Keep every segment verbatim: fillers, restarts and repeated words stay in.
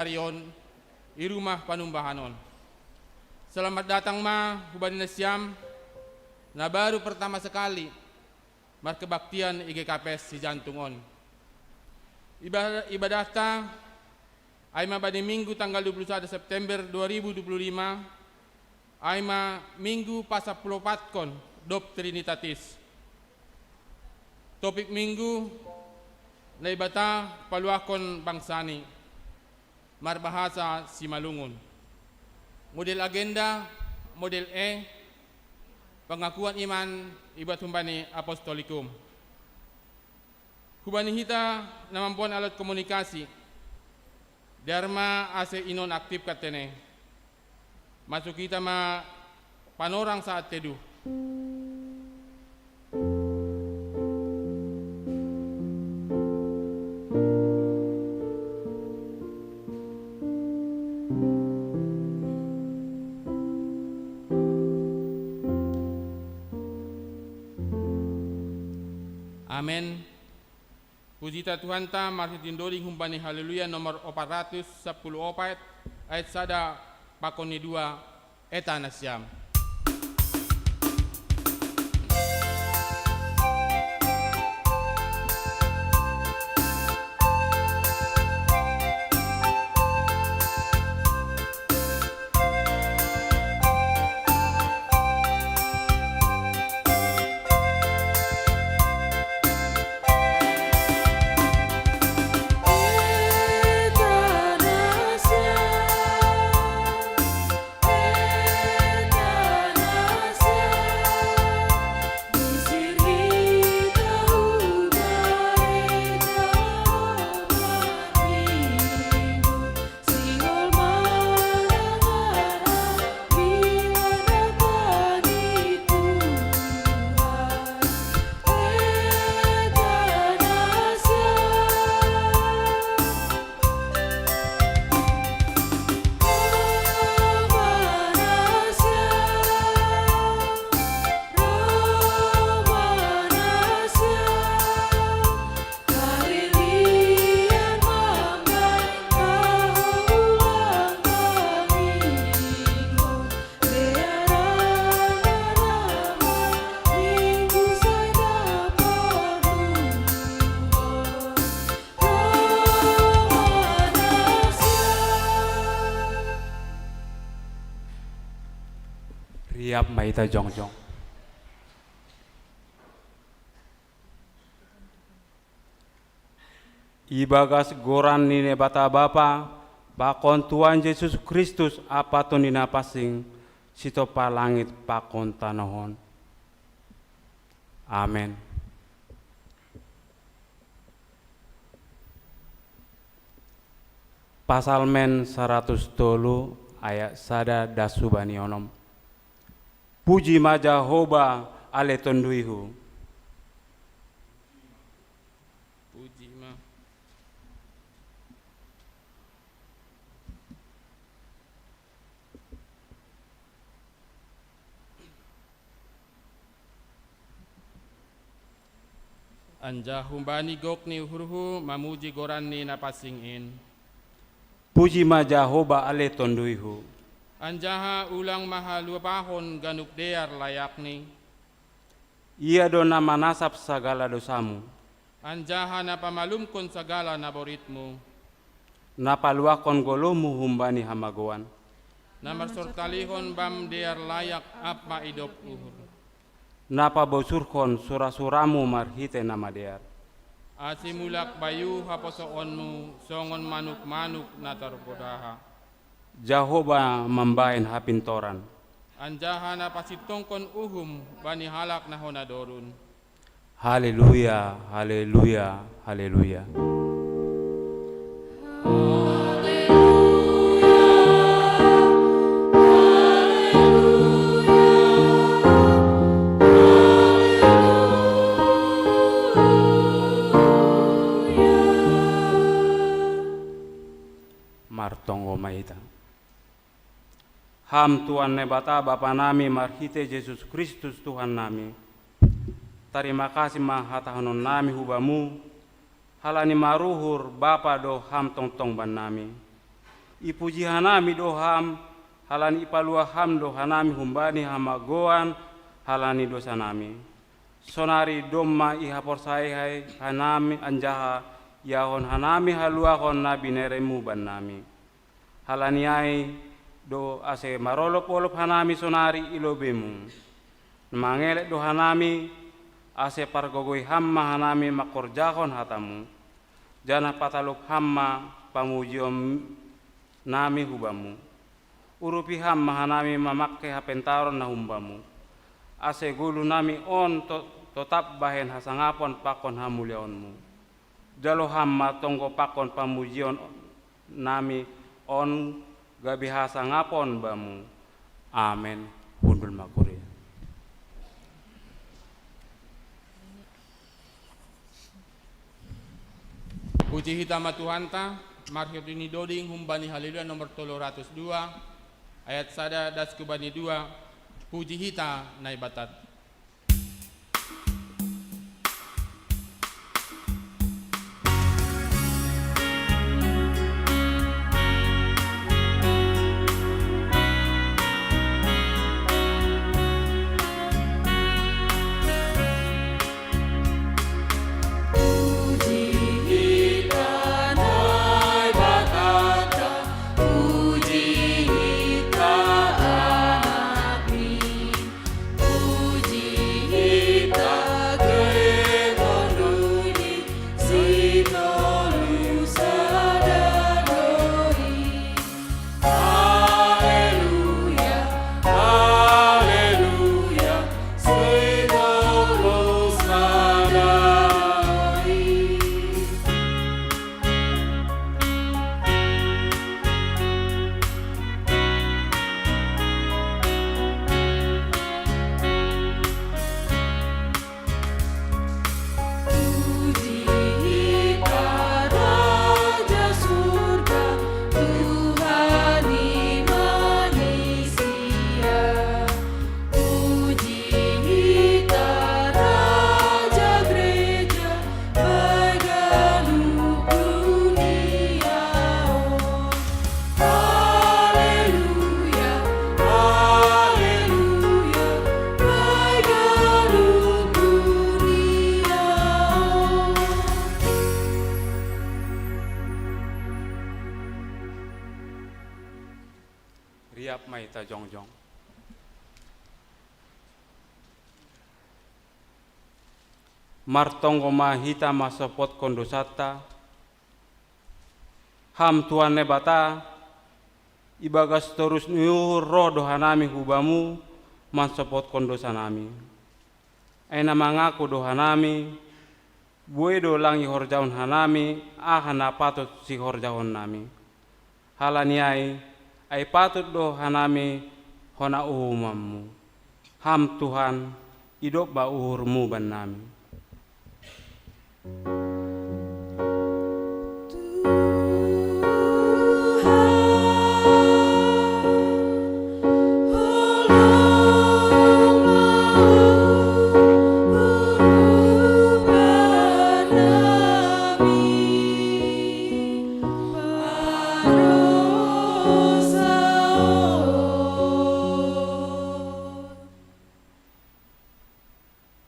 ari on i rumah panumbahan on. Selamat datang ma hubani nasiam na baru pertama sekali markebaktian i G K P S Sijantung on. Iba-, ibadahta ai ma bani Minggu tanggal dua puluh sada September dua ribu dua puluh lima, ai ma Minggu pasampuluopatkon dob Trinitatis. Topik Minggu: Naibata paluahkon bangsani, marbahasa Simalungun. Model agenda, model E: pengakuan iman ibuat humbani Apostolikum. Hubani hita na mamboan alat komunikasi, dear ma ase inon aktif katene. Masuk hita ma panorang saat teduh. Amen. Pujita Tuhanta marhitindoding humbani Haleluya nomor opat ratus sampulu opat, ayat sada pakon ni dua. Eta nasiam. Riap ma hita jongjong. Ibagas goran ni Naibata Bapa, pakon Tuhan Jesus Kristus, Amanta na pansing, sitompah langit pakon tanoh on. Amen. Pasalmen saratus tolu ayat sada das hubani onom. Puji ma Jahowa ale tonduihu. Puji ma. Anjaha humbani gok ni uhurhu mamuji goran ni na pansing in. Puji ma Jahowa ale tonduihu. Anjaha ulang ma haluahon ganup dear layakni. Ia do na manasap sagala dosamu. Anjaha na pamalumkon sagala naboritmu. Na paluahkon goluhmu humbani hamagoan. Na marsortalihon bam dear layak ampa idop uhur. Na pabosurhon sura-suramu marhitei na madear. Ase mulak bayu haposoonmu songon manuk-manuk na tarbodaha. Jahowa mambahen hapintoran. Anjaha na pasintongkon uhum bani halak na hona dorun. Haleluya, haleluya, haleluya. Martonggo ma hita. Ham Tuhan Naibata Bapa nami marhitei Jesus Kristus Tuhan nami, tarima kasih ma hatahonon nami hu Bamu, halani maruhur Bapa do Ham tongtong bannami. Ipuji hanami do Ham, halani ipalua Ham do hanami humbani hamagoan halani dosanami. Sonari domma ihaporsayaihai hanami anjaha iahon hanami haluahon na binereMu bannami. Halani ai do ase marolop-olop hanami sonari i lobeMu. Mangelek do hanami, ase pargogoi Ham ma hanami mangkorjahon hataMu, janah patalup Ham ma pamujion nami hu Bamu. Urupi Ham ma hanami mamangke hapentaron na humbaMu, ase goluh nami on to-, totap bahen hasangapon pakon hamuliaonMu. Jalo Ham ma tonggo pakon pamujion nami on gabe hasangapon Bamu. Amen. Hundul ma kuria. Puji hita ma Tuhanta, marhitei ni doding humbani Haleluya nomor tolu ratus dua, ayat sada das hu bani dua, puji hita Naibata. Riap ma hita jongjong. Martonggo ma hita mansopotkon dosanta, Ham Tuhan Naibata, ibagas torus ni uhur roh do hanami hu Bamu mansopotkon dosanami. Ai na mangaku do hanami, buei do lang ihorjahon hanami aha na patut sihorjahonnami. Halani ai, ai patut do hanami hona uhumanMu. Ham Tuhan, idop ma uhurMu bannami.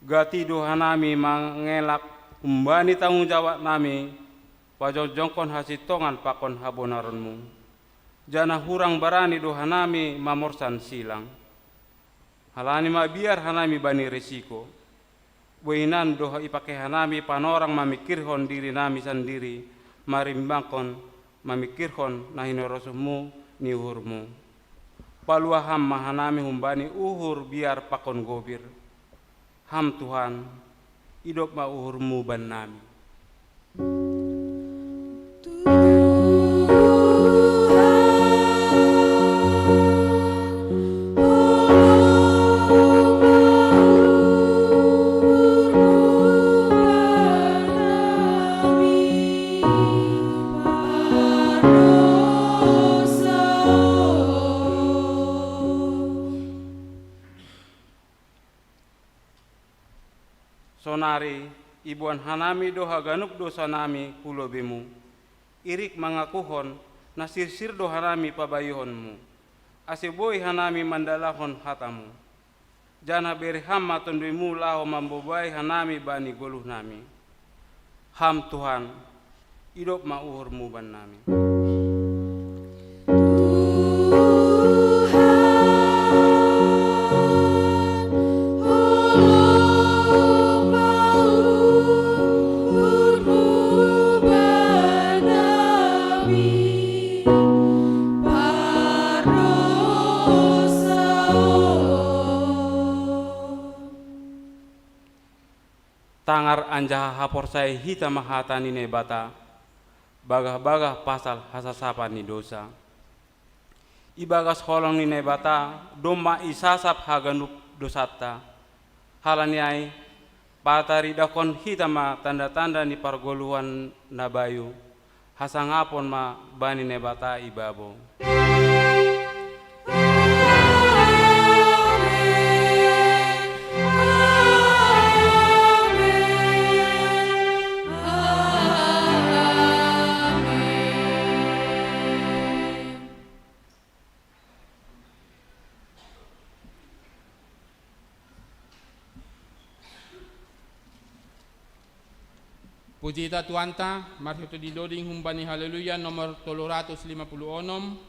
Gati do hanami mangelak humbani tanggung jawabnami, pajongjongkon hasintongan pakon habonaronMu, janah hurang barani do hanami mamorsan silang. Halani mabiar hanami bani risiko. Buei hinan do ipake hanami panorang mamingkirhon dirinami sandiri, marimbangkon mamingkirhon na hinorosuhMu ni uhurMu. Palua Ham ma hanami humbani uhur biar pakon gobir. Ham Tuhan, idop ma uhurMu bannami. Sonari iboan hanami do haganup dosanami hu lobiMu, irik mangakuhon Na sirsir do hanami pabayohonmu, ase boi hanami mandalahon hatamu. Janah bere Ham ma TonduyMu laho mambobai hanami bani goluhnami. Ham Tuhan, idop ma uhurMu bannami. Tangar anjaha haporsaya hita ma hata ni Naibata, bagah-bagah pasal hasasapan ni dousa. Ibagas holong ni Naibata domma isasap haganup dousanta. Halani ai, pataridahon hita ma tanda-tanda ni pargoluhan na bayu, hasangapon ma bani Naibata ibabo. Puji hita Tuhanta, marhitei didoding humbani Haleluya nomor tolu ratus lima puluh onom,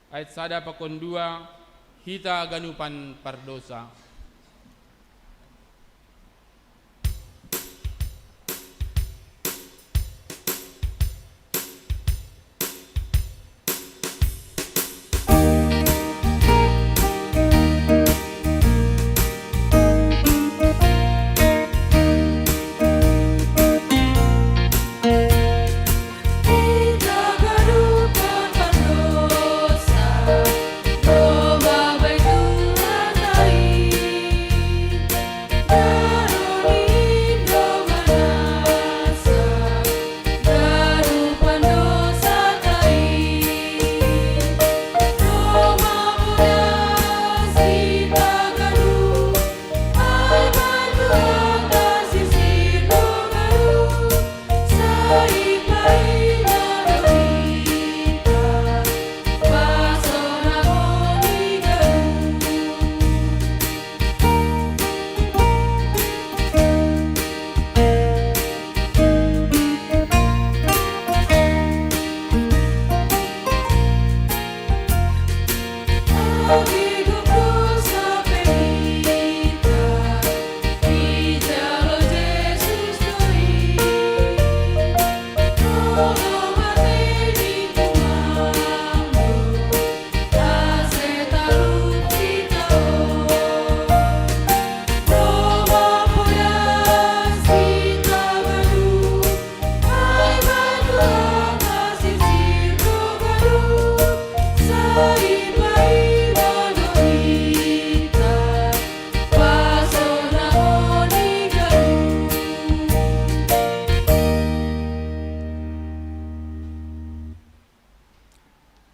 ayat sada pakon dua, hita ganupan pardousa.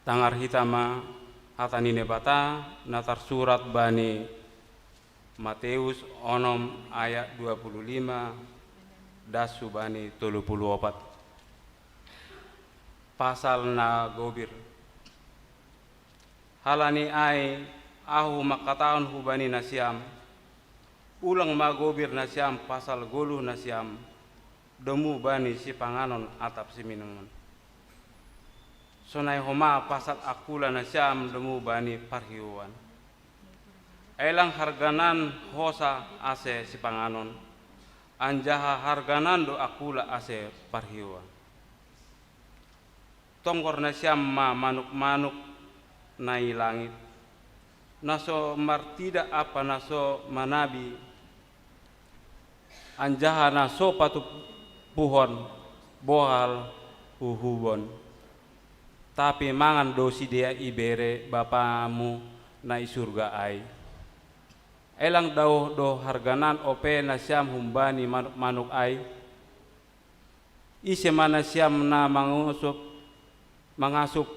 Tangar hita ma hata ni Naibata na tarsurat bani Mateus onom ayat dua puluh lima das hubani tolu puluh opat. Pasal na gobir. Halani ai ahu mangkatahon hubani nasiam, ulang ma gobir nasiam pasal goluh nasiam domu bani sipanganon atap siminumon. Sonai homa pasal angkula nasiam domu bani parhiouan. Ai lang harganan hosa ase sipanganon, anjaha harganan do angkula ase parhiouan. Tonggor nasiam ma manuk-manuk na i langit, na so martida ampa na so manabi, anjaha na so patumpuhon bohal huhubon. Tapi mangan do sidea ibere Bapamu na i surga ai. Ai lang daoh do harganan ope nasiam humbani manuk-manuk ai? Ise ma nasiam na mangusup, mangasup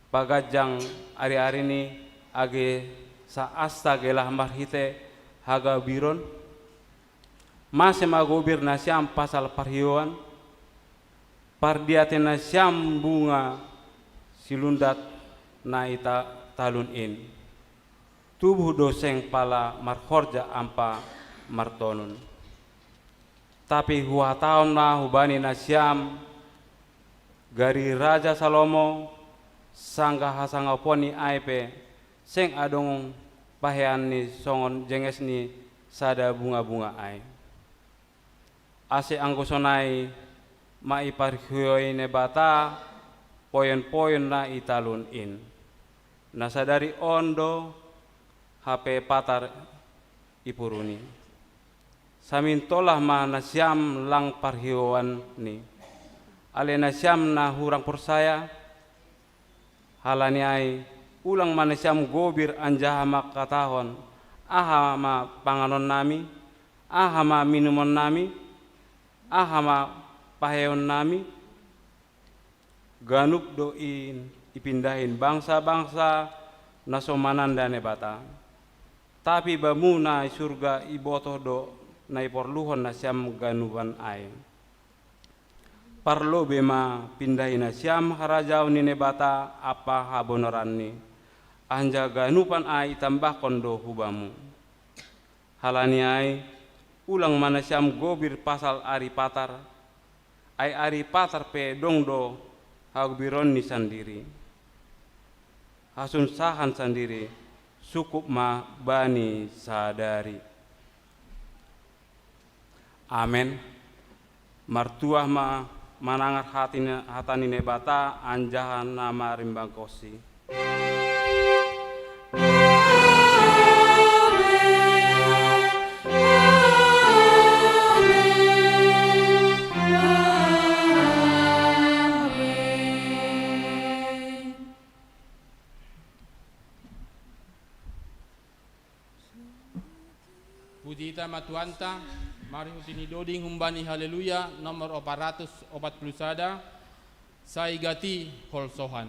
paganjang ari-arini age saasta gelah marhitei hagabiron? Mase ma gobir nasiam pasal parhiouan? Pardiatei nasiam bunga silundat na i ta-, talun in. Tubuh do seng pala marhorja ampa martonun. Tapi huhatahon ma hubani nasiam, gari Raja Salomo, sanggah hasangaponni ai pe, seng adong paheanni songon jenges ni sada bunga-bunga ai. Ase anggo sonai ma iparhioi Naibata poyon-poyon na i talun in. Na sadari on do hape patar ipuruni. Samintolah ma nasiam lang parhioanni. Ale nasiam na hurang porsaya, halani ai, ulang ma nasiam gobir anjaha mangkatahon, aha ma panganonnami, aha ma minumonnami, aha ma paheonnami, ganup do in ipindahi bangsa-bangsa na so mananda Naibata. Tapi bamu na i surga ibotoh do na iporluhon nasiam ganupan ai. Parlobei ma pindahi nasiam harajaon ni Naibata ampa habonaranni, anjaha ganupan ai itambahkon do hubamu. Halani ai, ulang ma nasiam gobir pasal ari patar, ai ari patar pe dong do hagobironni sandiri. Hasunsahan sandiri, sungkup ma bani sadari. Amen. Martuah ma manangar hati-, hata ni Naibata anjaha na marimbangkonsi. Puji hita ma Tuhanta, marhite ni doding humbani Haleluya nomor opat ratus opat puluh sada, sai gati holsohan.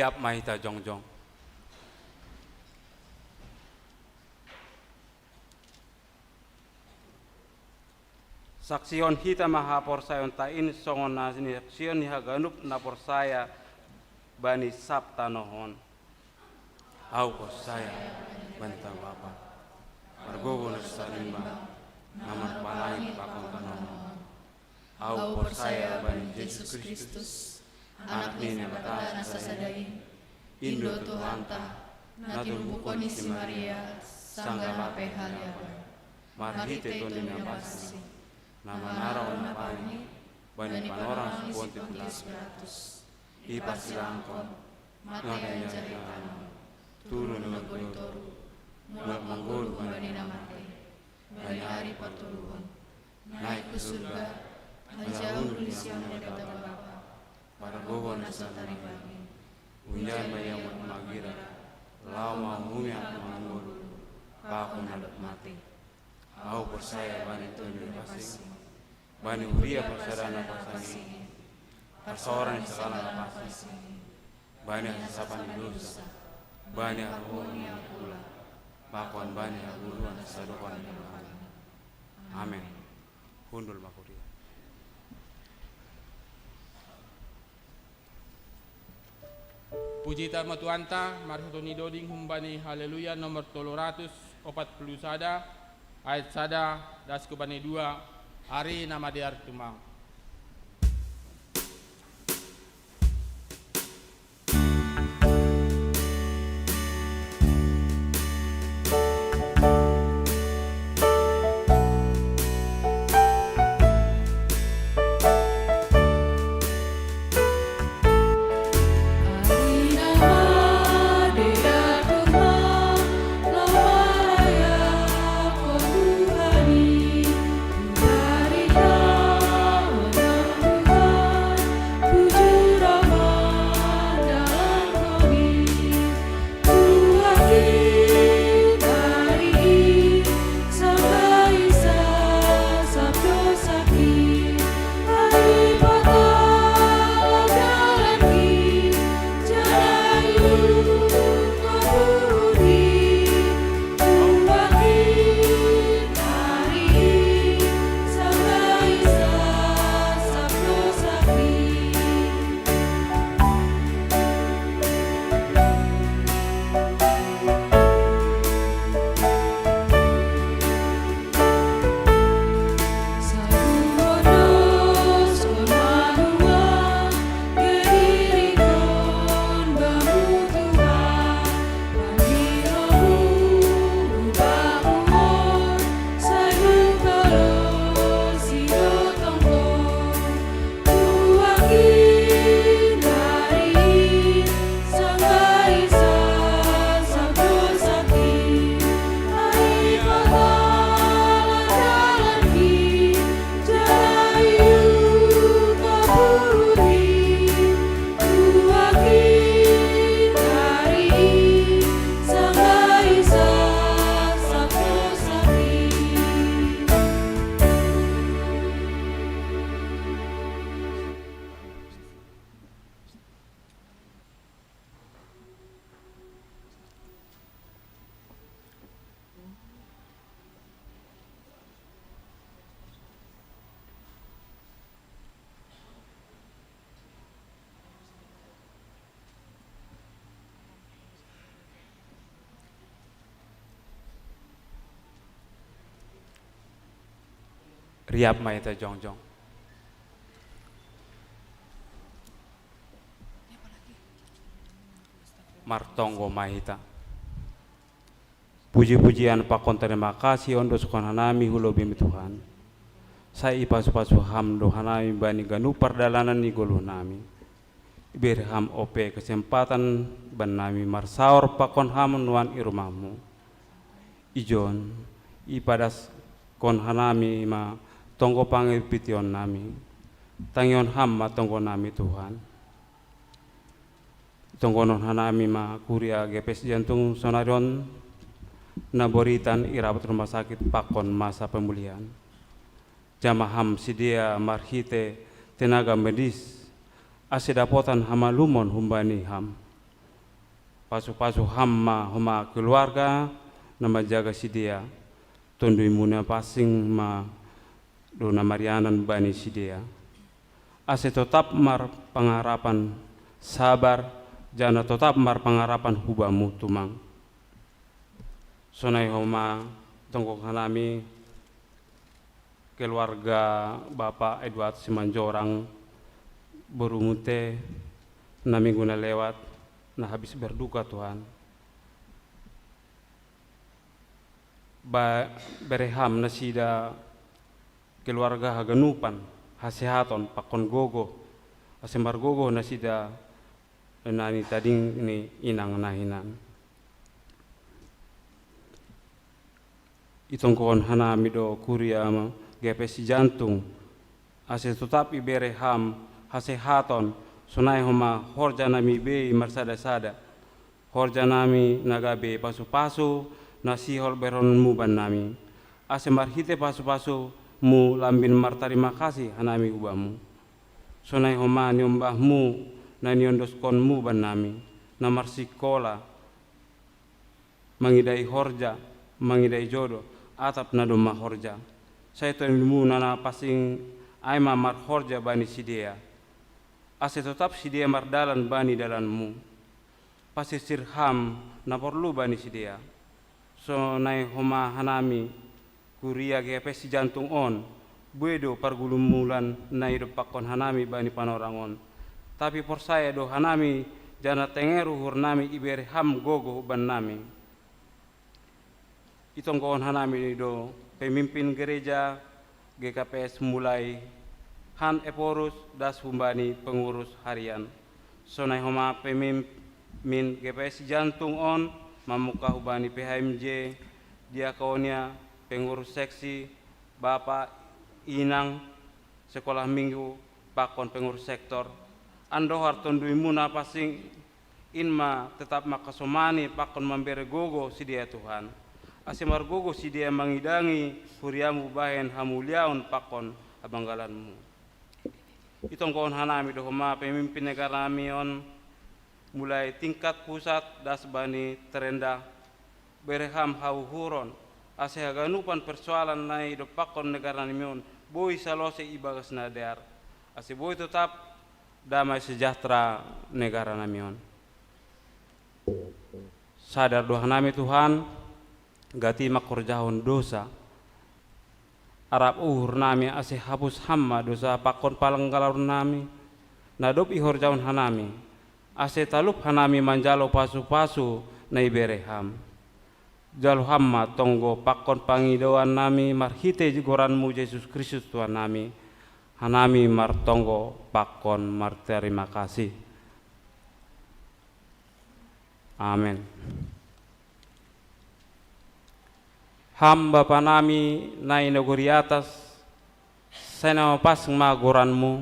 Ap ma hita jongjong. Saksihon hita ma haporsayaonta in songon na nisaksihon ni haganup na porsaya bani sab tanoh on. Ahu porsaya bani Debata Bapa, pargogo na so tarimbang, na manopot langit pakon tanoh on. Ahu porsaya bani Jesus Kristus, Anak ni Naibata na sasada i, in do Tuhanta, na tinubuhon ni si Maria, sanggah lape haleaon, marhite Tondi Napansing, na manarahon napani bani panorang si Pontius Pilatus, iparsilangkon, mate manjari tanoh, turun nang boi toru, mulak manggoluh bani na mate, bani ari patoluhon, naik hu surga, manjalo hundul di siamun ni Debata Bapa, pargogo na so tarimbang i, unjan ma ia mulak magira, laho mauhumi angka na manggoluh, pakon na dob mate. Ahu porsaya bani Tondi Napansing, bani huria parsadaan na pansing i, parsaoran ni sagala na pansing i, bani hasasapan ni dosa, bani haholomon ni angka hula, pakon bani hagoluhan na sadohot ni Tuhan. Amen. Hundul ma huria. Puji ma Tuhanta, marhitehon didoding humbani Haleluya nomor tolu ratus opat puluh sada, ayat sada, das hu bani dua, ari na madear tumang. Riap ma hita jongjong. Martonggo ma hita. Puji-pujian pakon tarima kasih on do sungkun hanami hu lobim Tuhan. Sai ipasu-pasu Ham do hanami bani ganup pardalanan ni goluh nami. Ibere Ham ope kesempatan bannami marsaor pakon Ham nuan i rumah-Mu. Ijon, ipadaskon hanami ma tonggo pangipition nami. Tangihon Ham ma tonggo nami Tuhan. Tonggonon hanami ma kuria G P S Jantung sonari on, na boritan i rapat rumah sakit pakon masa pemulihan. Jamah Ham sidea marhite tenaga medis, ase dapotan hamalumon humbani Ham. Pasu-pasu Ham ma homa keluarga na manjaga sidea, Tonduimu na pansing ma do na marianan bani sidea, ase totap marpangarapan sabar, janah totap marpangarapan hu Bamu tumang. Sonai homa tongtong hanami keluarga Bapa Edward Simanjorang, boru Munte, na minggu na lewat na habis berduka, Tuhan. Ba-, bere Ham nasida keluarga haganupan hasehaton pakon gogoh, ase margogoh nasida na nitading ni inang na hinan. Itonggohon hanami do kuria ma G P S Sijantung, ase totap ibere Ham hasehaton, sonai homa horja nami bei marsada-sada, horja nami na gabe pasu-pasu na sihol berenonmu bannami, ase marhite pasu-pasumu lambin martarima kasih hanami hu Bamu. Sonai homa niombahmu na niondoskonmu bannami, na marsikola, mangidai horja, mangidai jodoh, atap na domma horja. Sai Tonduimu na, na pansing ai ma marhorja bani sidea, ase totap sidea mardalan bani dalanmu. Pasirsir Ham na porlu bani sidea. Sonai homa hanami kuria G P S Sijantung on, buei do pargulumulan na idompakkon hanami bani panorang on. Tapi porsaya do hanami, janah tenger uhurnami ibere Ham gogoh bannami. Itonggohon hanami do pemimpin gereja G K P S, mulai Han Ephorus das humbani pengurus harian, sonai homa pemimpin G P S Sijantung on, mamungkah humbani P H M J, diakonia, pengurus seksi, bapa, inang, sekolah minggu, pakon pengurus sektor. Andohar Tonduimu na pansing in ma totap mangkasomani pakon mambere gogoh sidea, Tuhan, ase margogoh sidea mangidangi kuriamu bahen hamuliaon pakon habanggalanmu. Itonggohon hanami do homa pemimpin negara nami on, mulai tingkat pusat das bani terendah, bere Ham hauhuron, ase haganupan persoalan na idompakkon negara nami on boi salose ibagas na dear, ase boi totap damai sejahtera negara nami on. Sadar do hanami, Tuhan, gati mangkorjahon dosa. Arap uhurnami ase hapus Ham ma dosa pakon palanggaronnami na dob ihorjahon hanami, ase talup hanami manjalo pasu-pasu na ibere Ham. Jalo Ham ma tonggo pakon pangidoannami marhitei goranmu Jesus Kristus Tuhannami, hanami martonggo pakon martarima kasih. Amen. Ham Bapanami na i nagori atas, sai na mapansing ma goranmu.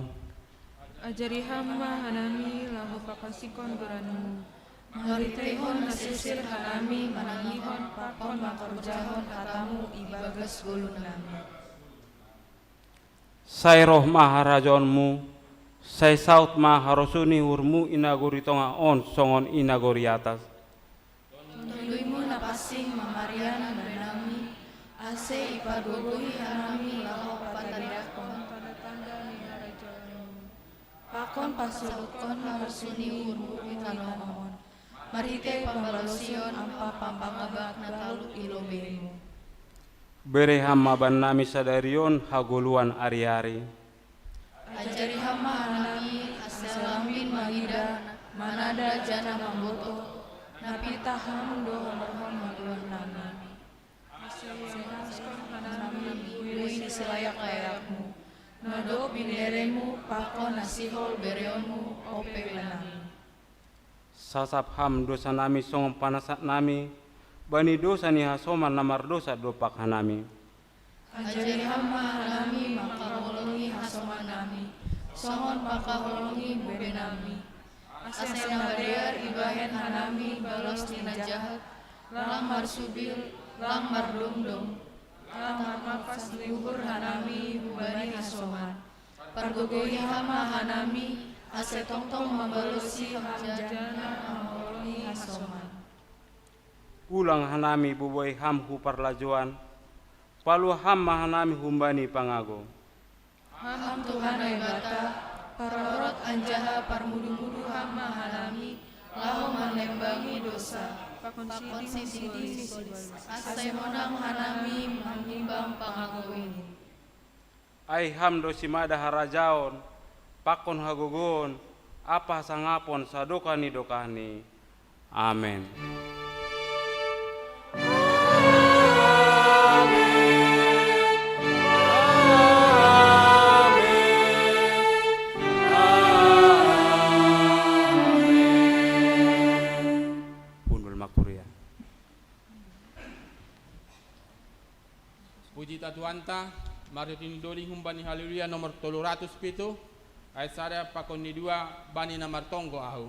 Ajari Ham ma hanami laho papansingkon goranmu. Marhiteihon na sirsir hanami manangihon pakon mangkorjahon hatamu ibagas goluhnami. Sai roh ma harajaonmu, sai saut ma harosuh ni uhurmu i nagori tongah on songon i nagori atas. Tonduimu na pansing mamarian bani nami, ase ipargogohi hanami laho patandahon tanda-tanda ni harajaonmu. Pakon pasabuthon harosuh ni uhurmu i tanoh on, marhitei pambalosion ampa pambangabat na talup i lobeimu. Bere Ham ma bannami sadari on hagoluhan ari-ari. Ajari Ham ma hanami ase lambin mangida, mananda janah mambotoh, na pitah Ham do hamonohon hagoluhannami. Ase ianaskon hanami buei ni silayak-layakmu, na dob bineremu pakon na sihol bereonmu ope bannami. Sasap Ham dosanami songon panasatnami bani dosa ni hasoman na mardosa dompak hanami. Ajari Ham ma hanami mangkaholongi hasomannami, songon pangkaholongi bubenami. Ase na madear ibahen hanami balos ni na jahat, lang marsubil, lang mardongdong, lang marmampas ni uhur hanami hubani hasoman. Pargogohi Ham ma hanami, ase tongtong mambalosi Ham janah mangkaholongi hasoman. Ulang hanami boboi ham hu parlajoan, palua ham ma hanami humbani pangago. Ham Tuhan Naibata, parorot anjaha parmudu-mudu ham ma hanami, laho manembangi dosa, pakon siding sibalis, asa monang hanami manimbang pangago-Mu. Ai Ham do simada harajaon, pakon hagogoon, ampa hasangapon sadokah ni dokahni. Amen. Hundul ma kuria. Puji ta Tuhanta, marhite ni doli humbani Haleluya nomor tolu ratus pitu, ayat sada pakon ni dua, bani na martonggo ahu.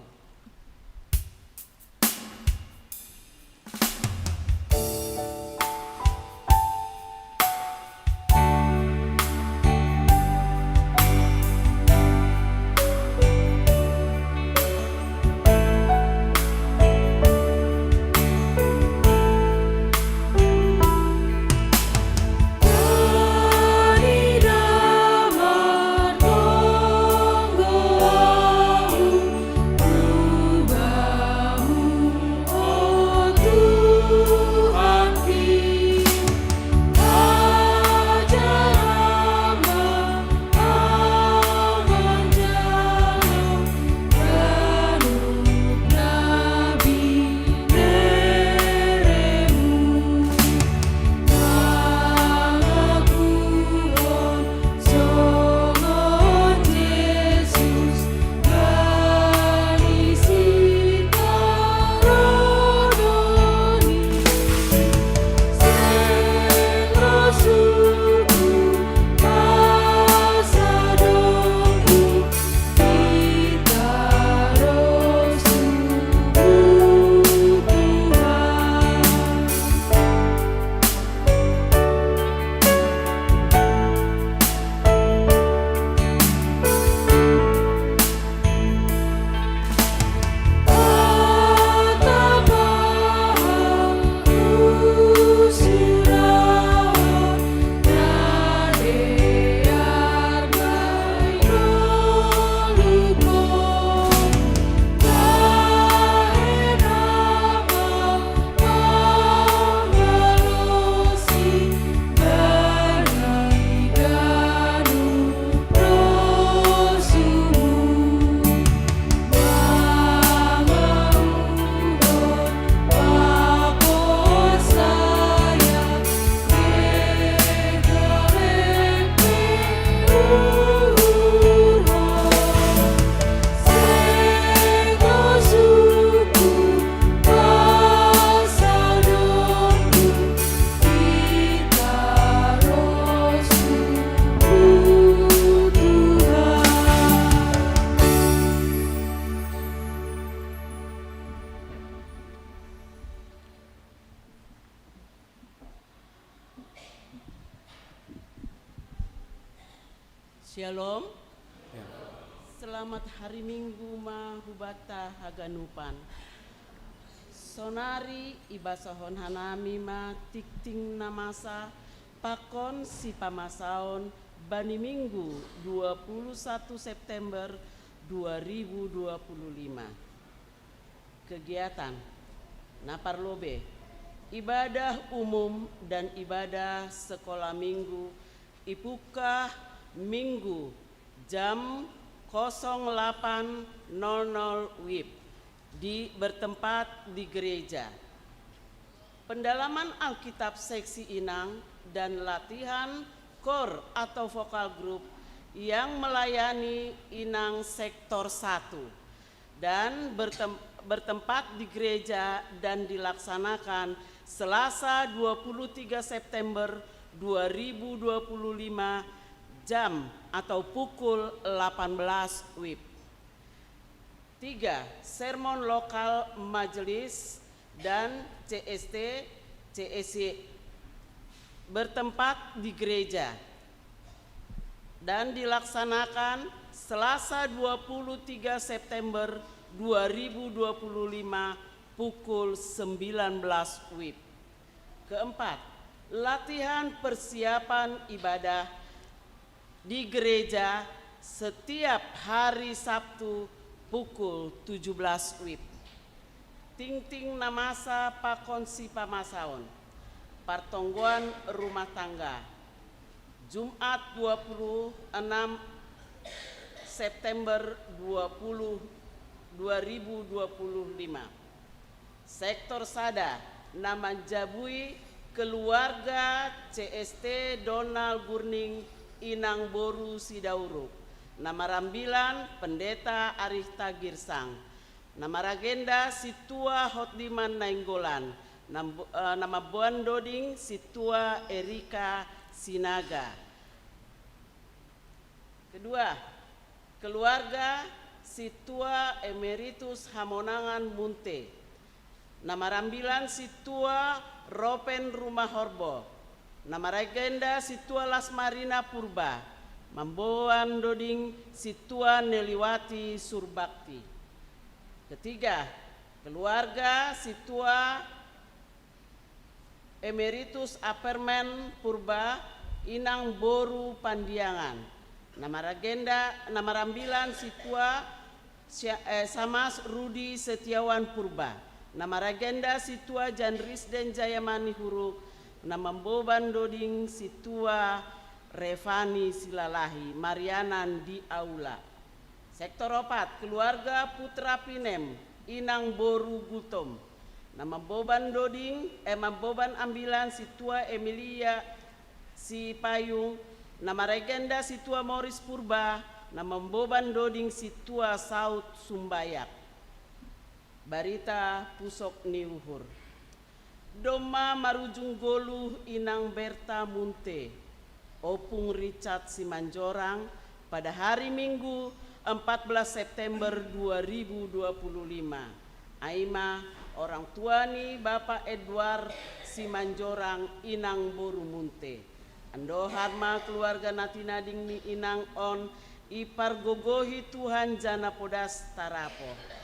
Shalom. Ya. Selamat hari Minggu ma hubanta haganupan. Sonari ibasahon hanami ma tingting na masa pakon sipamasaon bani Minggu dua puluh satu September dua ribu dua puluh lima. Kegiatan na parlobei, ibadah umum dan ibadah sekolah minggu ipungkah Minggu jam kosong delapan nol nol wib di, bertempat di gereja. Pendalaman Alkitab seksi inang dan latihan kor atau vokal grup yang melayani inang sektor satu dan bertem-, bertempat di gereja dan dilaksanakan Selasa dua puluh tiga September dua ribu dua puluh lima jam atau pukul delapan belas wib. Tiga, sermon lokal majelis dan C S T, C S Y bertempat di gereja dan dilaksanakan Selasa dua puluh tiga September dua ribu dua puluh lima pukul sembilan belas wib. Keempat, latihan persiapan ibadah di gereja setiap hari Sabtu pukul tujuh belas wib. Tingting namasa pakon sipamasaon. Partonggoan rumah tangga. Jumat dua puluh enam September dua puluh, dua ribu dua puluh lima. Sektor sada, na manjabui keluarga C S T Donald Gurning, inang boru Sidauruk, na marambilan Pendeta Arista Girsang, na maragenda Sintua Hotdiman Nainggolan, na mbo-, eh, na mamboan doding Sintua Erika Sinaga. Kedua, keluarga Sintua Emeritus Hamonangan Munte, na marambilan Sintua Ropen Rumah Horbo, na maragenda Sintua Lasmarina Purba, mamboan doding Sintua Neliwati Surbakti. Ketiga, keluarga Sintua Emeritus Apermen Purba, inang boru Pandiangan, na maragenda, na marambilan Sintua Sia-, eh, Samas Rudi Setiawan Purba, na maragenda Sintua Janrisden Jayamani Huruk, na mamboban doding Sintua Revani Silalahi, marianan di aula. Sektor opat, keluarga Putra Pinem, inang boru Gultom, na mamboban doding, eh, mamboban ambilan Sintua Emilia Sipayung, na maragenda Sintua Moris Purba, na mamboban doding Sintua Saut Sumbayak. Barita pusok ni uhur. Domma marujung goluh inang Berta Munte, Opung Richard Simanjorang, pada hari Minggu empat belas September dua ribu dua puluh lima. Ai ma orang tua ni Bapak Edward Simanjorang, inang boru Munte. Andohar ma keluarga na tinading ni inang on ipargogohi Tuhan jana podas tarapoh.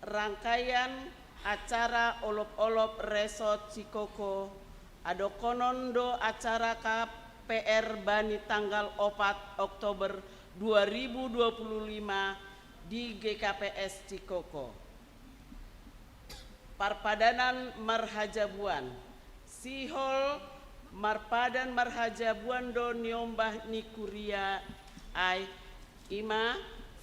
Rangkaian acara olop-olop Resort Cikoko, adokkonon do acara K P R bani tanggal opat Oktober dua ribu dua puluh lima di G K P S Cikoko. Parpadanan marhajabuan. Sihol marpadan marhajabuan do niombah ni kuria ai, i ma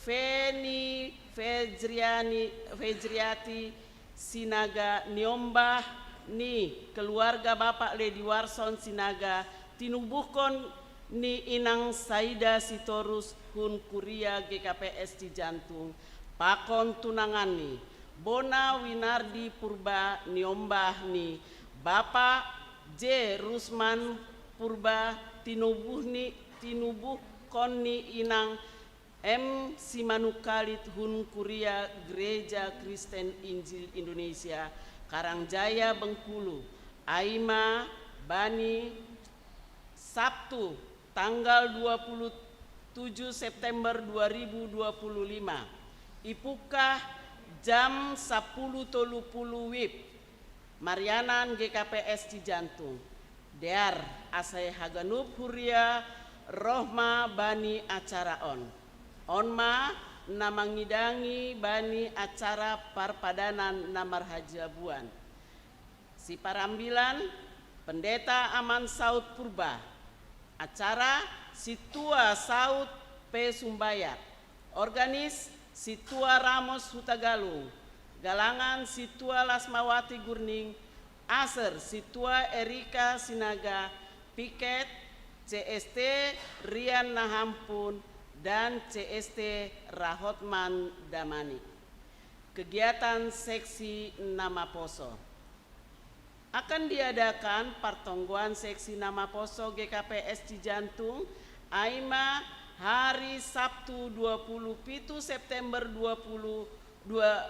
Feni Fejriani, Fejriati Sinaga, niombah ni keluarga Bapak Lediwarson Sinaga, tinubuhkon ni inang Saida Sitorus hun kuria G K P S Cijantung, pakon tunanganni, bona Winardi Purba, niombah ni Bapak J Rusman Purba, tinubuh ni, tinubuhkon ni inang M Simanungkalit hun kuria Gereja Kristen Injil Indonesia, Karangjaya, Bengkulu, ai ma bani Sabtu tanggal dua puluh tujuh September dua ribu dua puluh lima. Ipungkah jam sapuluh tolu puluh wib. Marianan G K P S Cijantung. Dear, asa haganup huria roh ma bani acara on. On ma na mangidangi bani acara parpadanan na marhajabuan. Siparambilan, Pendeta Aman Saut Purba. Acara, Sintua Saut pe Sumbayak. Organis, Sintua Ramos Hutagalung. Galangan, Sintua Lasmawati Gurning. Aser, Sintua Erika Sinaga. Piket, C S T Rian Nahampun dan C S T Rahotman Damanik. Kegiatan seksi na maposo. Akan diadakan partonggoan seksi na maposo G K P S Cijantung, ai ma hari Sabtu dua puluh pitu September dua puluh dua,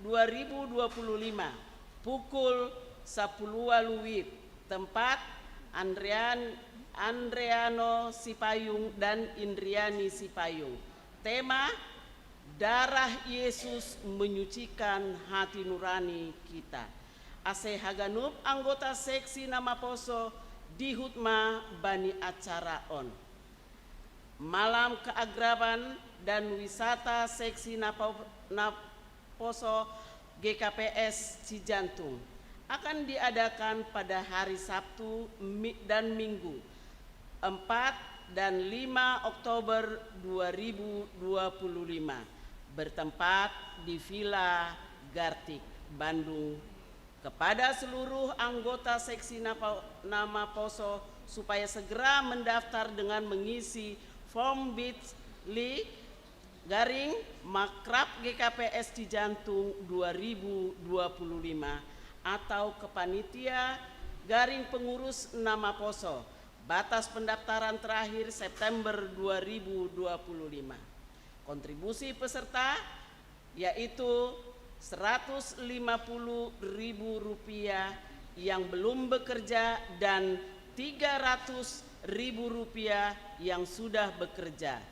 dua ribu dua puluh lima, pukul sapuluh walu wib, tempat Andrean-, Andreano Sipayung dan Indriani Sipayung. Tema, Darah Yesus menyucikan hati nurani kita. Ase haganup anggota seksi na maposo dihut ma bani acara on. Malam keakraban dan wisata seksi na poso G K P S Cijantung akan diadakan pada hari Sabtu dan Minggu, empat dan lima Oktober dua ribu dua puluh lima, bertempat di Villa Gartik, Bandung. Kepada seluruh anggota seksi na maposo supaya segera mendaftar dengan mengisi form bit.ly garing makrab G K P S Cijantung dua ribu dua puluh lima atau ke panitia garing pengurus na maposo. Batas pendaftaran terakhir September dua ribu dua puluh lima. Kontribusi peserta yaitu seratus lima puluh ribu rupiah yang belum bekerja dan tiga ratus ribu rupiah yang sudah bekerja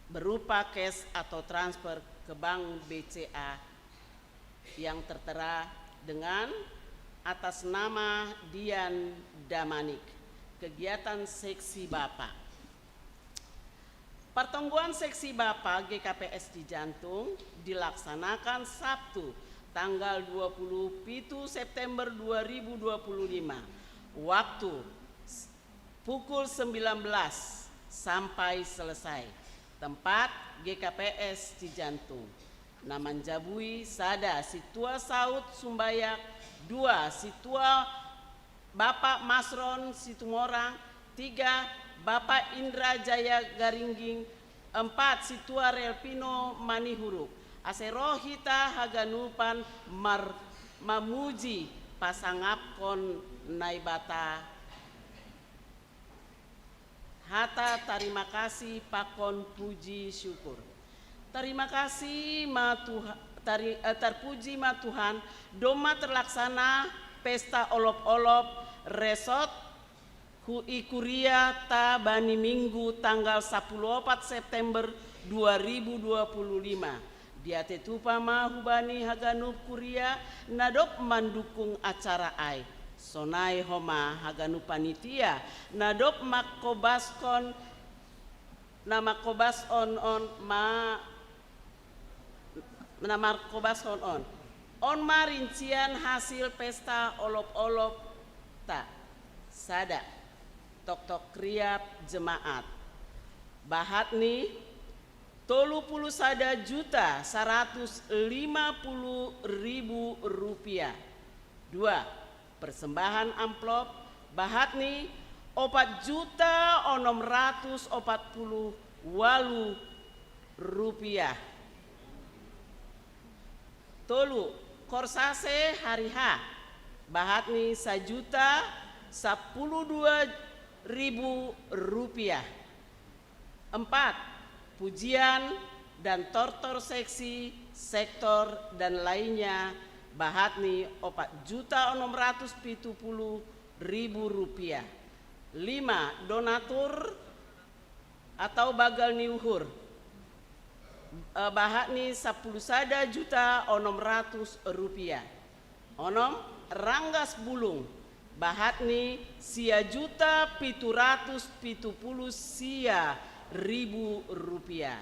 berupa cash atau transfer ke bank B C A yang tertera dengan atas nama Dian Damanik. Kegiatan seksi Bapak. Pertemuan seksi Bapak G K P S Cijantung dilaksanakan Sabtu tanggal dua puluh pitu September dua ribu dua puluh lima. Waktu pukul sembilan belas sampai selesai. Tempat G K P S Cijantung. Na manjabui: sada, Situa Saud Sumbayak. Dua, Situa Bapak Masron Situmorang. Tiga, Bapak Indra Jaya Garingging. Empat, Situa Relpino Manihuruk. Ase ro hita haganupan mar mamuji pasangapkon Naibata hata tarima kasih pakon puji syukur. Tarima kasih ma Tuhan, tari, eh, tarpuji ma Tuhan, domma terlaksana pesta olop-olop resot hu i kuria ta bani Minggu tanggal sapuluh opat September dua ribu dua puluh lima. Diate tupa ma hubani haganup kuria na dob mandukung acara ai. Sonai homa haganup panitia na dob mangkobaskon, na mangkobaskon on ma na mangkobaskon on. On ma rincian hasil pesta olop-olop ta. Sada, toktok riap jemaat. Bahat ni tolu puluh sada juta saratus lima puluh ribu rupiah. Dua, persembahan amplop bahat ni opat juta onom ratus opat puluh walu rupiah. Tolu, korsase hari ha bahat ni sajuta sapuluh dua ribu rupiah. Empat, pujian dan tortor seksi, sektor dan lainnya bahat ni opat juta onom ratus pitu puluh ribu rupiah. Lima, donatur atau bagal ni uhur, eh, bahat ni sapuluh sada juta onom ratus rupiah. Onom, ranggas bulung bahat ni sia juta pitu ratus pitu puluh sia ribu rupiah.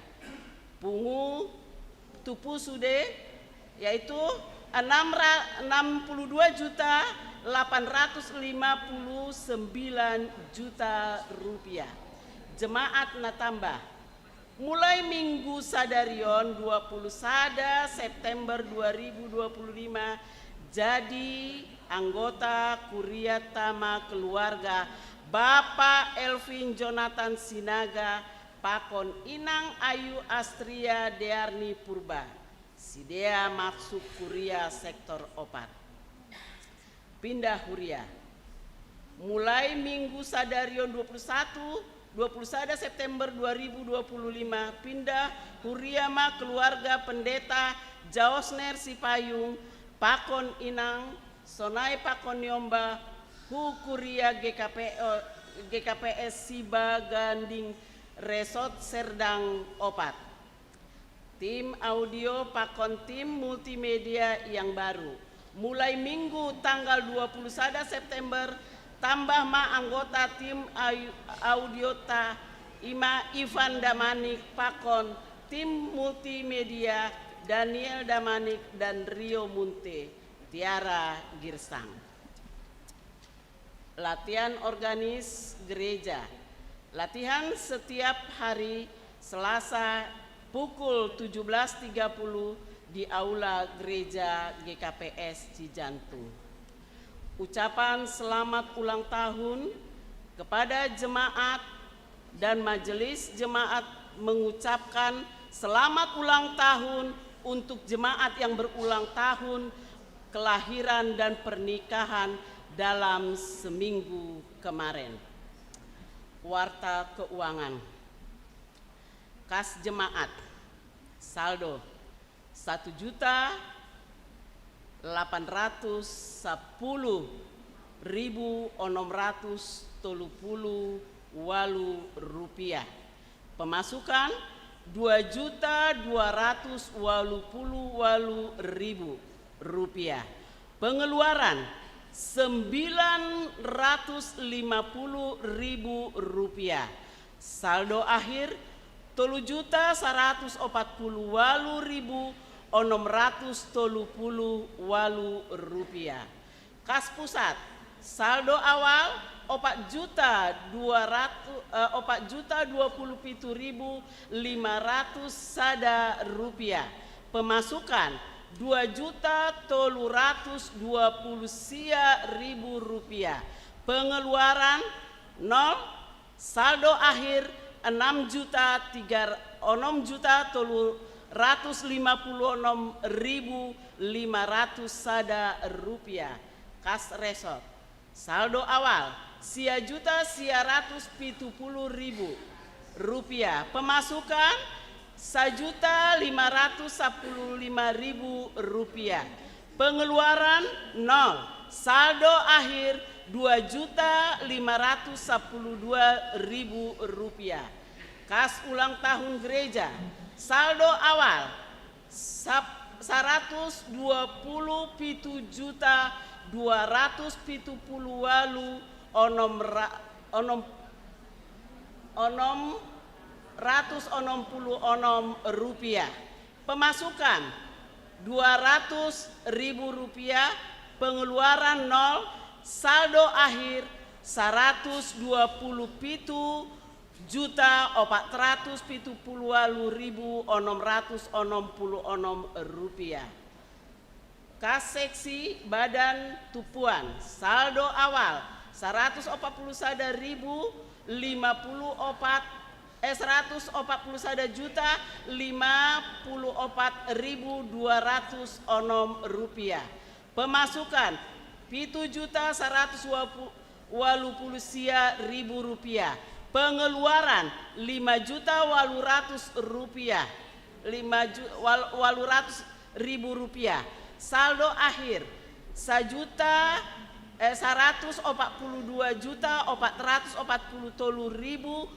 Pungu tupu sude, yaitu enam puluh dua juta delapan ratus lima puluh sembilan juta rupiah. Jemaat na tambah. Mulai Minggu sadarion dua puluh sada September dua ribu dua puluh lima, jadi anggota kuria tama keluarga Bapak Elvin Jonathan Sinaga pakon Inang Ayu Astria Dearni Purba. Sidea masuk kuria sektor opat. Pindah huria. Mulai Minggu sadarion dua puluh satu, dua puluh sada September dua ribu dua puluh lima, pindah huria ma keluarga Pendeta Jaosner Sipayung pakon Inang sonai pakon ni omba hu kuria G K P, eh, G K P S Sibaganding Resort Serdang opat. Tim audio pakon tim multimedia yang baru. Mulai Minggu tanggal dua puluh sada September, tambah ma anggota tim au- audio ta, ima Ivan Damanik pakon tim multimedia, Daniel Damanik dan Rio Munte, Tiara Girsang. Latihan organis gereja. Latihan setiap hari Selasa pukul tujuh belas tiga puluh di Aula Gereja G K P S Cijantung. Ucapan selamat ulang tahun kepada jemaat dan majelis jemaat mengucapkan selamat ulang tahun untuk jemaat yang berulang tahun kelahiran dan pernikahan dalam seminggu kemarin. Warta keuangan. Kas jemaat. Saldo satu juta delapan ratus sepuluh ribu enam ratus tolu puluh walu rupiah. Pemasukan dua juta dua ratus walu puluh walu ribu rupiah. Pengeluaran sembilan ratus lima puluh ribu rupiah. Saldo akhir tolu juta seratus opat puluh walu ribu onom ratus tolu puluh walu rupiah. Kas pusat, saldo awal opat juta dua ratus eh, opat juta dua puluh pitu ribu lima ratus sada rupiah. Pemasukan dua juta tolu ratus dua puluh sia ribu rupiah. Pengeluaran nol. Saldo akhir enam juta tiga onom juta tolu ratus lima puluh onom ribu lima ratus sada rupiah. Kas resort. Saldo awal sia juta sia ratus pitu puluh ribu rupiah. Pemasukan sajuta lima ratus sapuluh lima ribu rupiah. Pengeluaran nol. Saldo akhir dua juta lima ratus sapuluh dua ribu rupiah. Kas ulang tahun gereja. Saldo awal sap- seratus dua puluh pitu juta dua ratus pitu puluh walu onom ra- onom onom ratus onom puluh onom rupiah. Pemasukan dua ratus ribu rupiah. Pengeluaran nol. Saldo akhir seratus dua puluh pitu juta opat ratus pitu puluh walu ribu onom ratus onom puluh onom rupiah. Kas seksi badan tupuan, saldo awal seratus opat puluh sada ribu lima puluh opat eh seratus opat puluh sada juta lima puluh opat ribu dua ratus onom rupiah. Pemasukan pitu juta seratus walu puluh sia ribu rupiah. Pengeluaran lima juta walu ratus rupiah. Lima ju, wal, walu ratus ribu rupiah. Saldo akhir sajuta eh, seratus opat puluh dua juta opat ratus opat puluh tolu ribu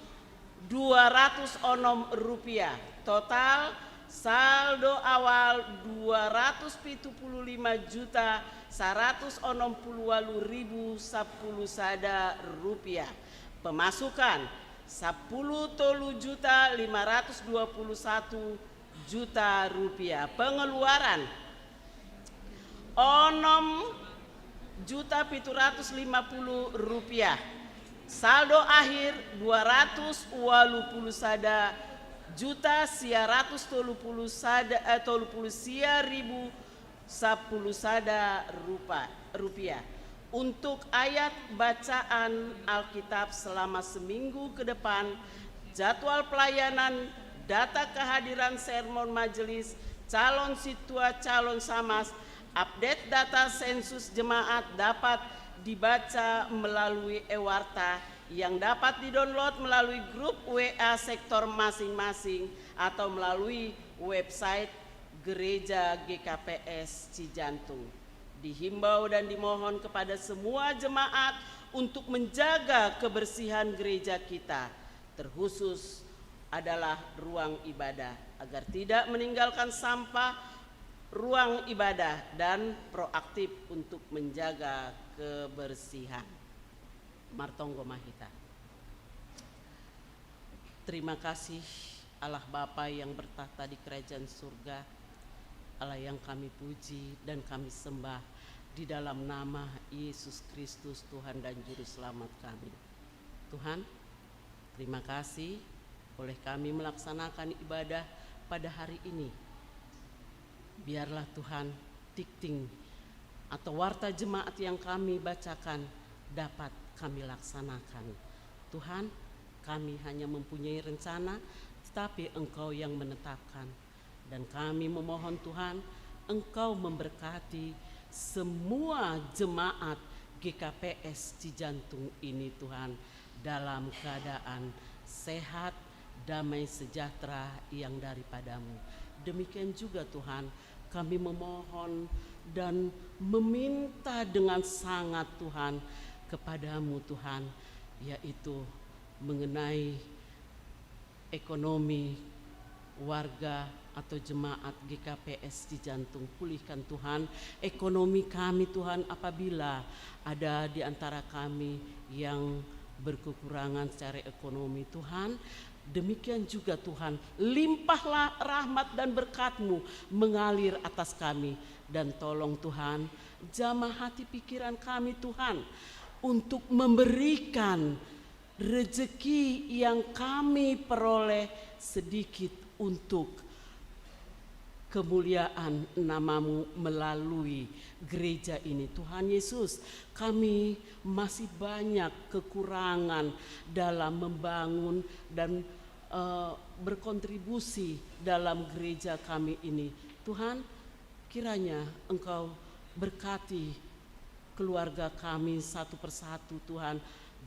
dua ratus onom rupiah. Total saldo awal dua ratus pitu puluh lima juta seratus onom puluh walu ribu sapuluh sada rupiah. Pemasukan sapuluh tolu juta lima ratus dua puluh satu juta rupiah. Pengeluaran onom juta pitu ratus lima puluh rupiah. Saldo akhir dua ratus walu puluh sada juta sia ratus tolu puluh sada eh, tolu puluh sia ribu sapuluh sada rupa, rupiah. Untuk ayat bacaan Alkitab selama seminggu ke depan, jadwal pelayanan, data kehadiran sermon majelis, calon situa, calon samas, update data sensus jemaat dapat dibaca melalui e-warta yang dapat didownload melalui grup W A sektor masing-masing atau melalui website Gereja G K P S Cijantung. Dihimbau dan dimohon kepada semua jemaat untuk menjaga kebersihan gereja kita, terkhusus adalah ruang ibadah. agar tidak meninggalkan sampah ruang ibadah dan proaktif untuk menjaga kebersihan. Martonggo Mahita. Terima kasih Allah Bapa yang bertakhta di kerajaan surga, Allah yang kami puji dan kami sembah di dalam nama Yesus Kristus, Tuhan dan Juru Selamat kami. Tuhan, terima kasih boleh kami melaksanakan ibadah pada hari ini. Biarlah Tuhan, tikting atau warta jemaat yang kami bacakan dapat kami laksanakan. Tuhan, kami hanya mempunyai rencana, tetapi Engkau yang menetapkan. Dan kami memohon Tuhan, Engkau memberkati semua jemaat G K P S Cijantung ini, Tuhan, dalam keadaan sehat, damai sejahtera yang daripada-Mu. Demikian juga, Tuhan, kami memohon dan meminta dengan sangat, Tuhan, kepada-Mu, Tuhan, yaitu mengenai ekonomi warga atau jemaat G K P S Cijantung. Pulihkan, Tuhan, ekonomi kami, Tuhan, apabila ada di antara kami yang berkekurangan secara ekonomi, Tuhan. Demikian juga, Tuhan, limpahlah rahmat dan berkat-Mu mengalir atas kami. Dan tolong, Tuhan, jamah hati pikiran kami, Tuhan, untuk memberikan rezeki yang kami peroleh sedikit untuk kemuliaan nama-Mu melalui gereja ini. Tuhan Yesus, kami masih banyak kekurangan dalam membangun dan, eh, berkontribusi dalam gereja kami ini. Tuhan, kiranya Engkau berkati keluarga kami satu persatu, Tuhan,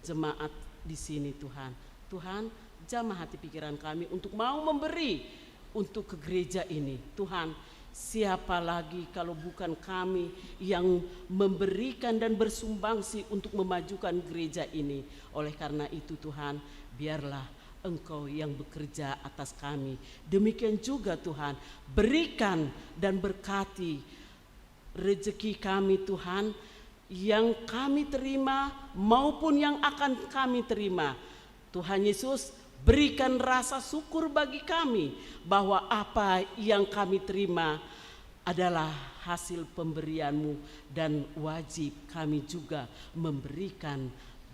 jemaat di sini, Tuhan. Tuhan, jamah hati pikiran kami untuk mau memberi untuk ke gereja ini. Tuhan, siapa lagi kalau bukan kami yang memberikan dan bersumbangsi untuk memajukan gereja ini? Oleh karena itu, Tuhan, biarlah Engkau yang bekerja atas kami. Demikian juga, Tuhan, berikan dan berkati rezeki kami, Tuhan, yang kami terima maupun yang akan kami terima. Tuhan Yesus, berikan rasa syukur bagi kami bahwa apa yang kami terima adalah hasil pemberian-Mu dan wajib kami juga memberikan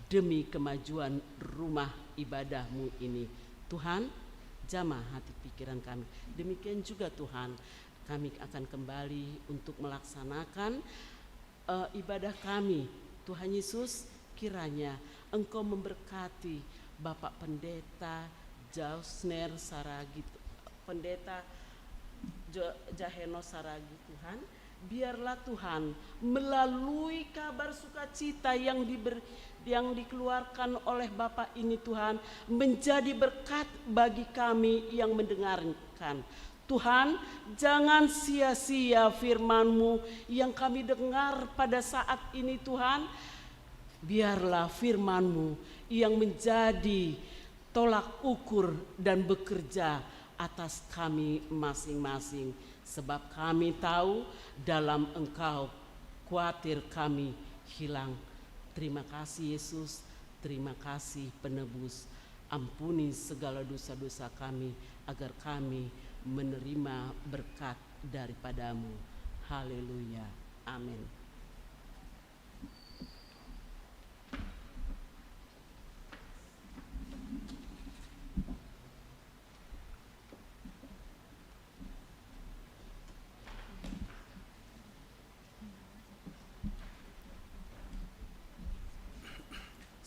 demi kemajuan rumah ibadah-Mu ini. Tuhan, jamah hati pikiran kami. Demikian juga, Tuhan, kami akan kembali untuk melaksanakan, eh, ibadah kami. Tuhan Yesus, kiranya Engkau memberkati Bapak Pendeta Jausner Saragi, Pendeta Jo-, Jaheno Saragi, Tuhan. Biarlah, Tuhan, melalui kabar sukacita yang diber-, yang dikeluarkan oleh Bapak ini, Tuhan, menjadi berkat bagi kami yang mendengarkan. Tuhan, jangan sia-sia firman-Mu yang kami dengar pada saat ini, Tuhan. Biarlah firman-Mu yang menjadi tolak ukur dan bekerja atas kami masing-masing. Sebab kami tahu dalam Engkau khawatir kami hilang. Terima kasih, Yesus. Terima kasih, Penebus. Ampuni segala dosa-dosa kami, agar kami menerima berkat daripada-Mu. Haleluya. Amin.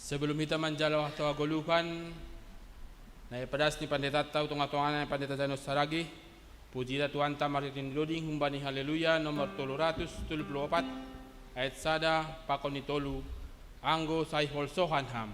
Sebelum hita manjalo hatohagoluhan, na ipadas ni Pandeta tau tonga-tongana ni Pandeta Jaheno Saragi, puji hita Tuhanta marhite ni doding humbani Haleluya nomor tolu ratus tolu pulu opat, ayat sada pakon ni tolu, anggo sai holsohan Ham.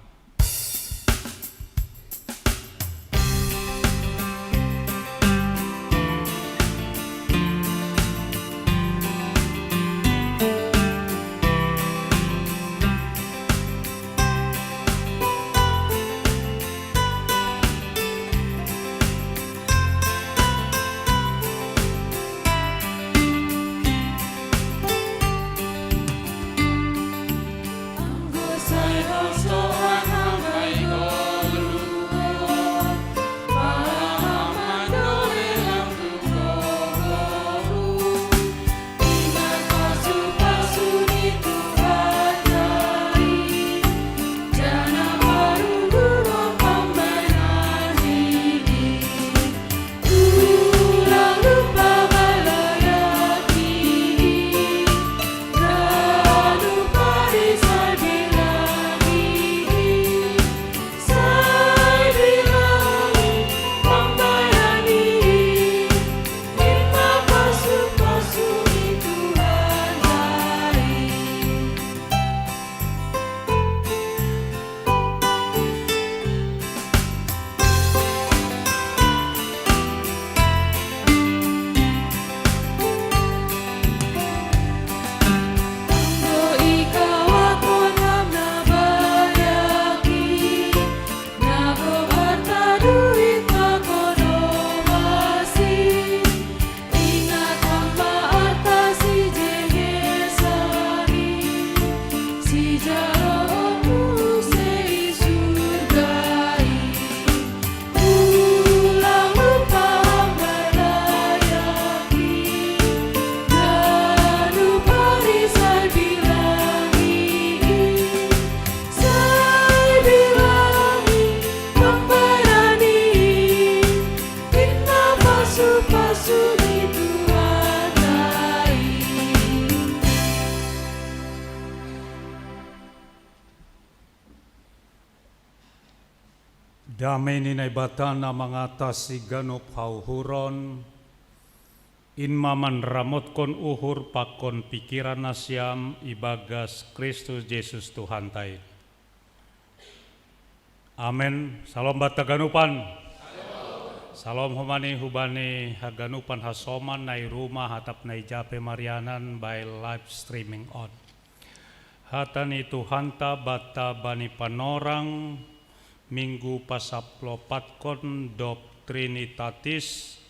Dame ni Naibata na mangatasi ganup hauhuron, in mamanramotkon uhur pakon pikiran nasiam ibagas Kristus Jesus Tuhanta i. Amen. Salom banta ganupan. Salom homa ni hubani haganupan hasoman na i rumah atap na i jape marianan by live streaming on. Hata ni Tuhanta banta bani panorang minggu pasaplopatkon dob Trinitatis,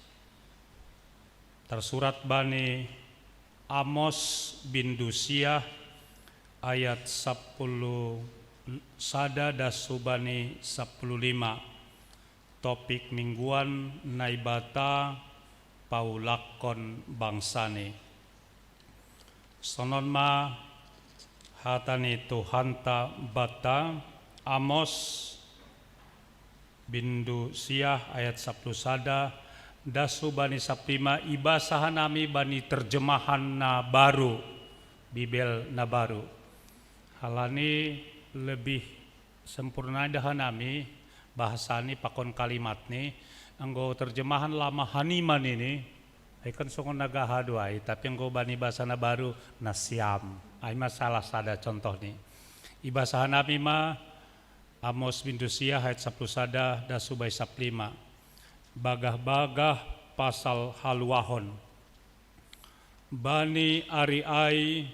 tarsurat bani Amos bindu siah ayat sapuluh sada das hubani sapuluh lima. Topik mingguan: Naibata paulakkon bangsani. Sonon ma hata ni Tuhanta banta. Amos bindu siah ayat sapuluh sada das hubani sapuluh lima, ibasa hanami bani terjemahan na baru, Bibel na baru. Halani lebih sempurna dah hanami bahasani pakon kalimatni, anggo terjemahan lama hanima nini, ai kan songon na gaha do ai, tapi anggo bani bahasa na baru nasiam. Ai ma salah sada contohni. Ibasa hanami ma Amos bindu siah ayat sapuluh sada das hubani sapuluh lima. Bagah-bagah pasal haluahon. Bani ari ai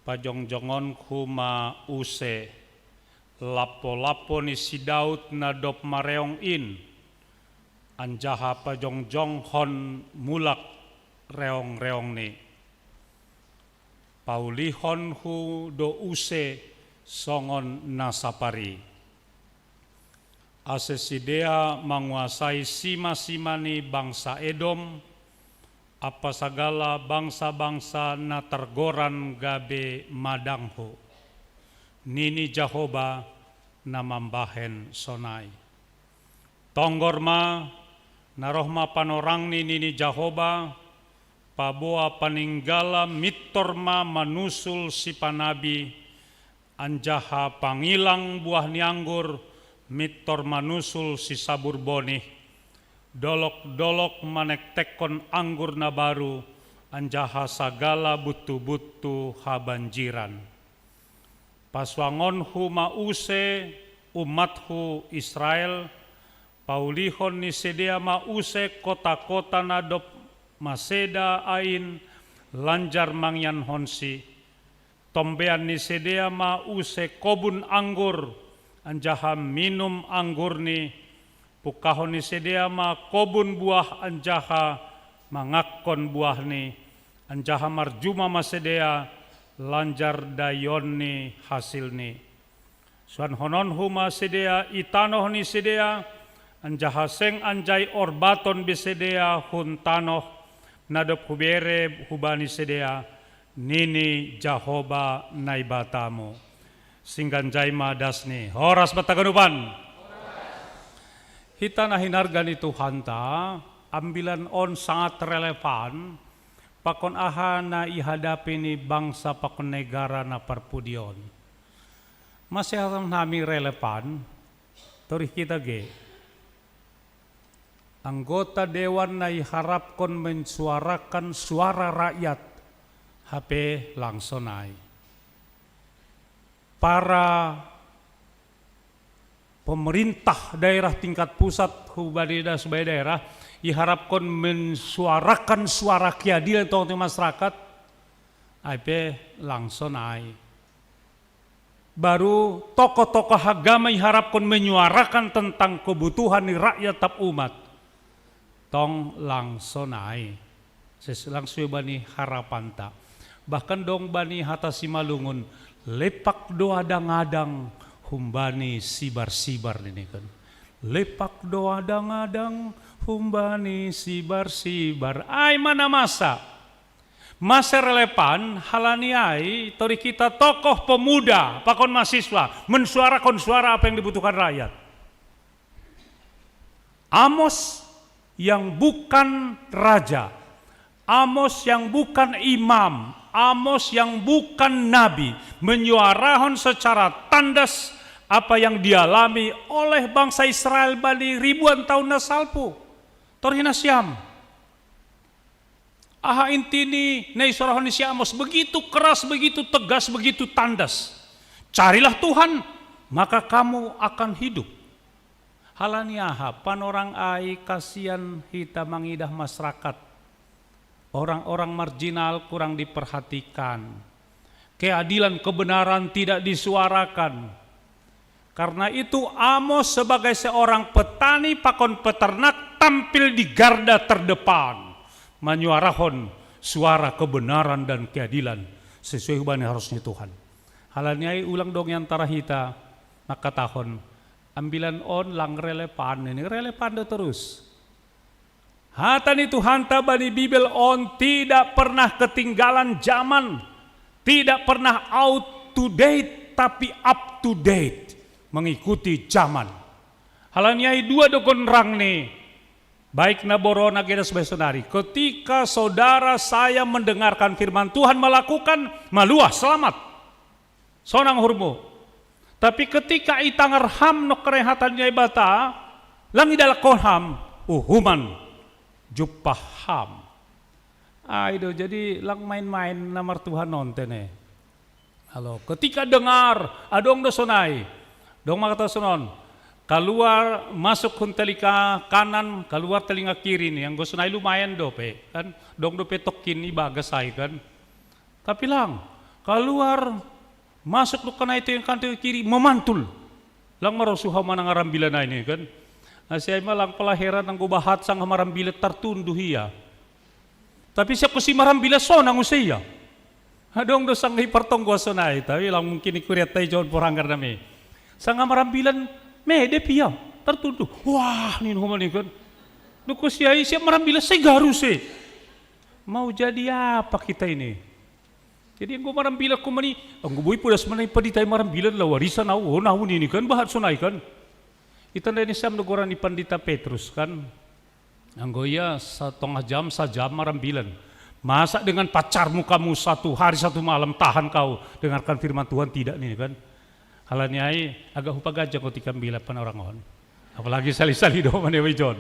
pajongjongonku ma use, lampo-lampo ni si Daud na dob mareong in, anjaha pajongjonghon mulak reong-reongni. Paulihonku do use songon na sapari, ase sidea manguasai sima-sima ni bangsa Edom, ampa sagala bangsa-bangsa na targoran gabe madangku, nini Jahowa na mambahen sonai. Tonggor ma, na roh ma panorangni, nini Jahowa, paboa paninggala mintor ma manusul sipanabi, anjaha pangilang buah ni anggur mintor manusul sisabur bonih, dolok-dolok manektekkon anggur na baru, anjaha sagala buntu-buntu habanjiran. Pasuangonku ma use umatku Israel, paulihon ni sidea ma use kota-kota na dob maseda ain lanjar mangianhonsi, tombean ni sidea ma use kobun anggur, anjaha minum anggurni, pungkahon ni sidea ma kobun buah anjaha mangakkon buahni, anjaha marjuma ma sidea lanjar daion ni hasilni. Suanhononku ma sidea i tanoh ni sidea, anjaha seng anjai orbaton be sidea hun tanoh na dob hubere hubani sidea, nini Jahowa Naibatamu. Singganjai ma dasni. Horas banta ganupan. Hita na hinarga ni Tuhanta, ambilan on sangat relevan pakon aha na ihadapi ni bangsa pakon negara na parpudi on. Mase hata nami relevan, torih kita ge. Anggota dewan na iharapkon mensuarakan suara rakyat, hape lang sonai. Para pemerintah daerah tingkat pusat hubani das hubani daerah iharapkon mensuarakan suara keadilan tong-tong masyarakat, ai pe lang sonai. Baru tokoh-tokoh agama iharapkon menyuarakan tentang kebutuhan ni rakyat tap umat. Tong lang sonai. Ses-, lang sue bani harapanta. Bahkan dong bani hata Simalungun, Lepak do adang-adang humbani sibar-sibar nini kan. Lepak do adang-adang humbani sibar-sibar. Ai mana masa? Masa relevan halani ai tori kita tokoh pemuda pakon mahasiswa mensuarakan suara apa yang dibutuhkan rakyat. Amos yang bukan raja, Amos yang bukan imam, Amos yang bukan nabi menyuarahon secara tandas apa yang dialami oleh bangsa Israel bani ribuan tahun nasalpu. Tori nasiam. Aha inti ni na isorahon ni si Amos, begitu keras, begitu tegas, begitu tandas. Carilah Tuhan, maka kamu akan hidup. Halani aha, panorang ai kasian hita mangidah masyarakat. Orang-orang marginal kurang diperhatikan. Keadilan kebenaran tidak disuarakan. Karena itu Amos sebagai seorang petani pakon peternak tampil di garda terdepan. Manyuarahon suara kebenaran dan keadilan sesuai hubani harusnya Tuhan. Halani ai ulang dong antara hita, maka tahun ambilan on lang relevan ini, relevan do terus. Hata ni Tuhanta bani Bibel on tidak pernah ketinggalan zaman, tidak pernah out to date, tapi up to date, mengikuti zaman. Halani ai dua dogon rang ni, baik na boro na gedas baik sonari. Ketika saudara saya mendengarkan firman Tuhan, melakukan, maluah, selamat. Sonang uhurmu. Tapi ketika itangar ham nokkanai hata ni Naibata, lang idalakkon ham, uhuman jumpah ham. Ai do, jadi lang main-main na martuhan on tene. Halo, ketika dengar, adong do sonai. Dong mangkatahon sonon. Keluar, masuk hun telinga kanan, keluar telinga kiri ni. Anggo sonai lumayan dope, kan? Dong dope tokkin i bagas ai, kan? Tapi lang, keluar, masuk do kanai telinga kanan telinga kiri, mamantul. Lang marosuh au manang arambilan ai ni, kan? Asi ai ma lang pala heran anggo bahat sanggah marambilan tartunduh ia. Tapi siap kosi marambilan sonang use ia. Adong do sanggah i partonggoan sonai, tapi lang mungkin i kuriatta i John Poranggar nami. Sanggah marambilan medep ia, tartunduh. Wah, nini homa ni kan. Doko sia i siap marambilan sai garu use. Mau jadi apa kita ini? Jadi anggo marambilan homa ni, anggo boi podas ma na i pandita i marambilan, laho warisan au, on au nini kan, bahat sonai kan. Itandai nasiam do goran ni Pandita Petrus kan. Anggo ia setengah jam, sajam marambilan. Masa dengan pacarmu kamu satu hari satu malam tahan kau dengarkan firman Tuhan tidak nini kan. Halani ai agak hupaganjang otik ambilan panorang on. Apalagi sali-sali do manewe John.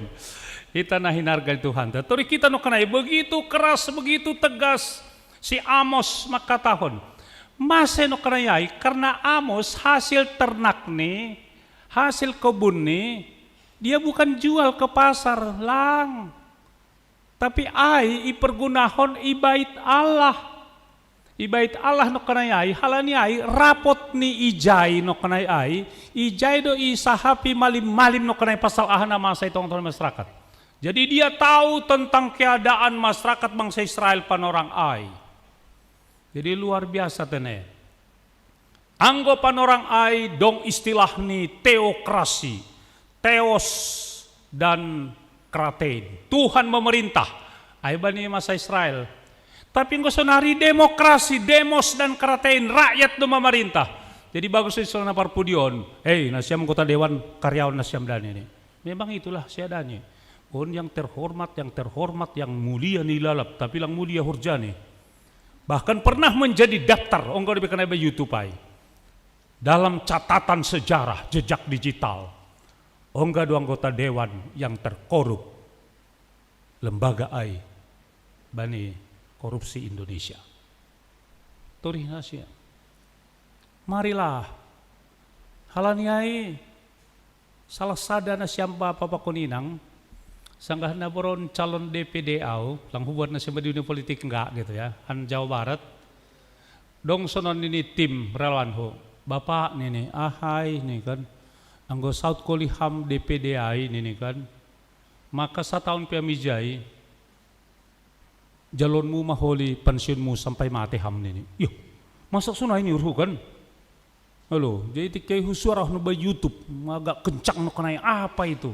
Hita na hinarga ni Tuhanta. Tori hita nokkanai begitu keras, begitu tegas si Amos mangkatahon. Mase nokkanai ai, karena Amos hasil ternak ni, hasil kebun ni, dia bukan jual ke pasar, lang. Tapi ai ipergunahon i bait Allah. I bait Allah nokkanai ai, halani ai rapot ni ijai nokkanai ai, ijai do isahapi malim-malim nokkanai pasal aha na masa i tongtong masyarakat. Jadi dia tahu tentang keadaan masyarakat bangsa Israel panorang ai. Jadi luar biasa tene. Anggo panorang ai dong istilah ni teokrasi, teos dan kratein. Tuhan memerintah. Ai bani masa Israel. Tapi anggo sonari demokrasi, demos dan kratein, rakyat do mamarintah. Jadi bagus do istilah na parpudi on. Hei, nasiam anggota dewan, karyawan nasiam da nini. Memang itulah sia da nini. On yang terhormat, yang terhormat, yang mulia ni lalap, tapi lang mulia hurjani. Bahkan pernah menjadi daftar, ongga do be kanai ba YouTube ai. Dalam catatan sejarah jejak digital, ongga do anggota dewan yang terkorup lembaga ai bani korupsi Indonesia. Tori nasiam. Marilah. Halani ai salah sada nasiam bapa pakon inang, sanggah na boron calon D P D au, lang hubuat nasiam di dunia politik enggak gitu ya, han Jawa Barat. Dong sonon nini tim relawan ho. Bapak nini, ahai nini kan. Anggo saut koli ham D P D ai nini kan. Maka sataon pe am ijai, jaloonmu ma holi pensiunmu sampai mate ham nini. Iyo, masa sonai ni uhurhu kan? Halo, jadi tikei husuara no ba YouTube, agak kencang no kanai, apa itu?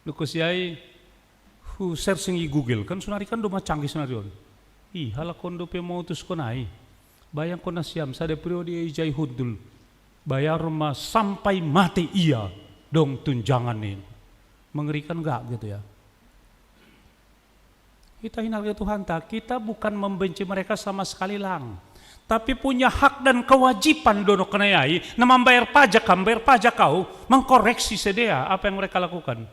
Lukus yai, hu searching i Google, kan sonari kan do macanggih sonari on. Ih, halak on dope mautus kanai. Bayangkon na siam, sada periode ijai hundul. Bayar rumah sampai mati ia dong tunjangan ni. Mengerikan gak gitu ya? Kita hinarga Tuhan ta, kita bukan membenci mereka sama sekali lang. Tapi punya hak dan kewajiban dono kenayai, na mambayar pajak, mambayar pajak kau, mengkoreksi sedea apa yang mereka lakukan.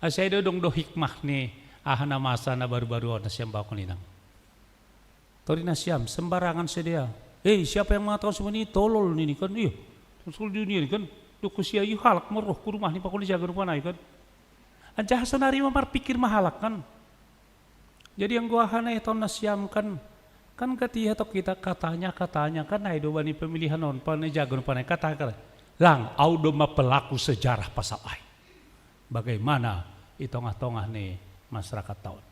Asai do dong do hikmah ni, aha na masa na baru-baru na siam bakon inang. Tori na siam, sembarangan sedea. Eh, siapa yang mengatakan semua ini? Tolol ini kan, iya. Tolol dunia ini kan. Doko sia i halak meroh ku rumah ni pakon dijaga rupa nai kan. Anjaha sonari ma marpikir mahalak kan. Jadi anggo aha na itaon na siam kan, kan gati iha to kita katanya, katanya kan, ai do bani pemilihan on, pane jago, pane kata, kata. Lang, au do ma pelaku sejarah pasal ai. Bagaimana i tongah-tongah ni masyarakat taon.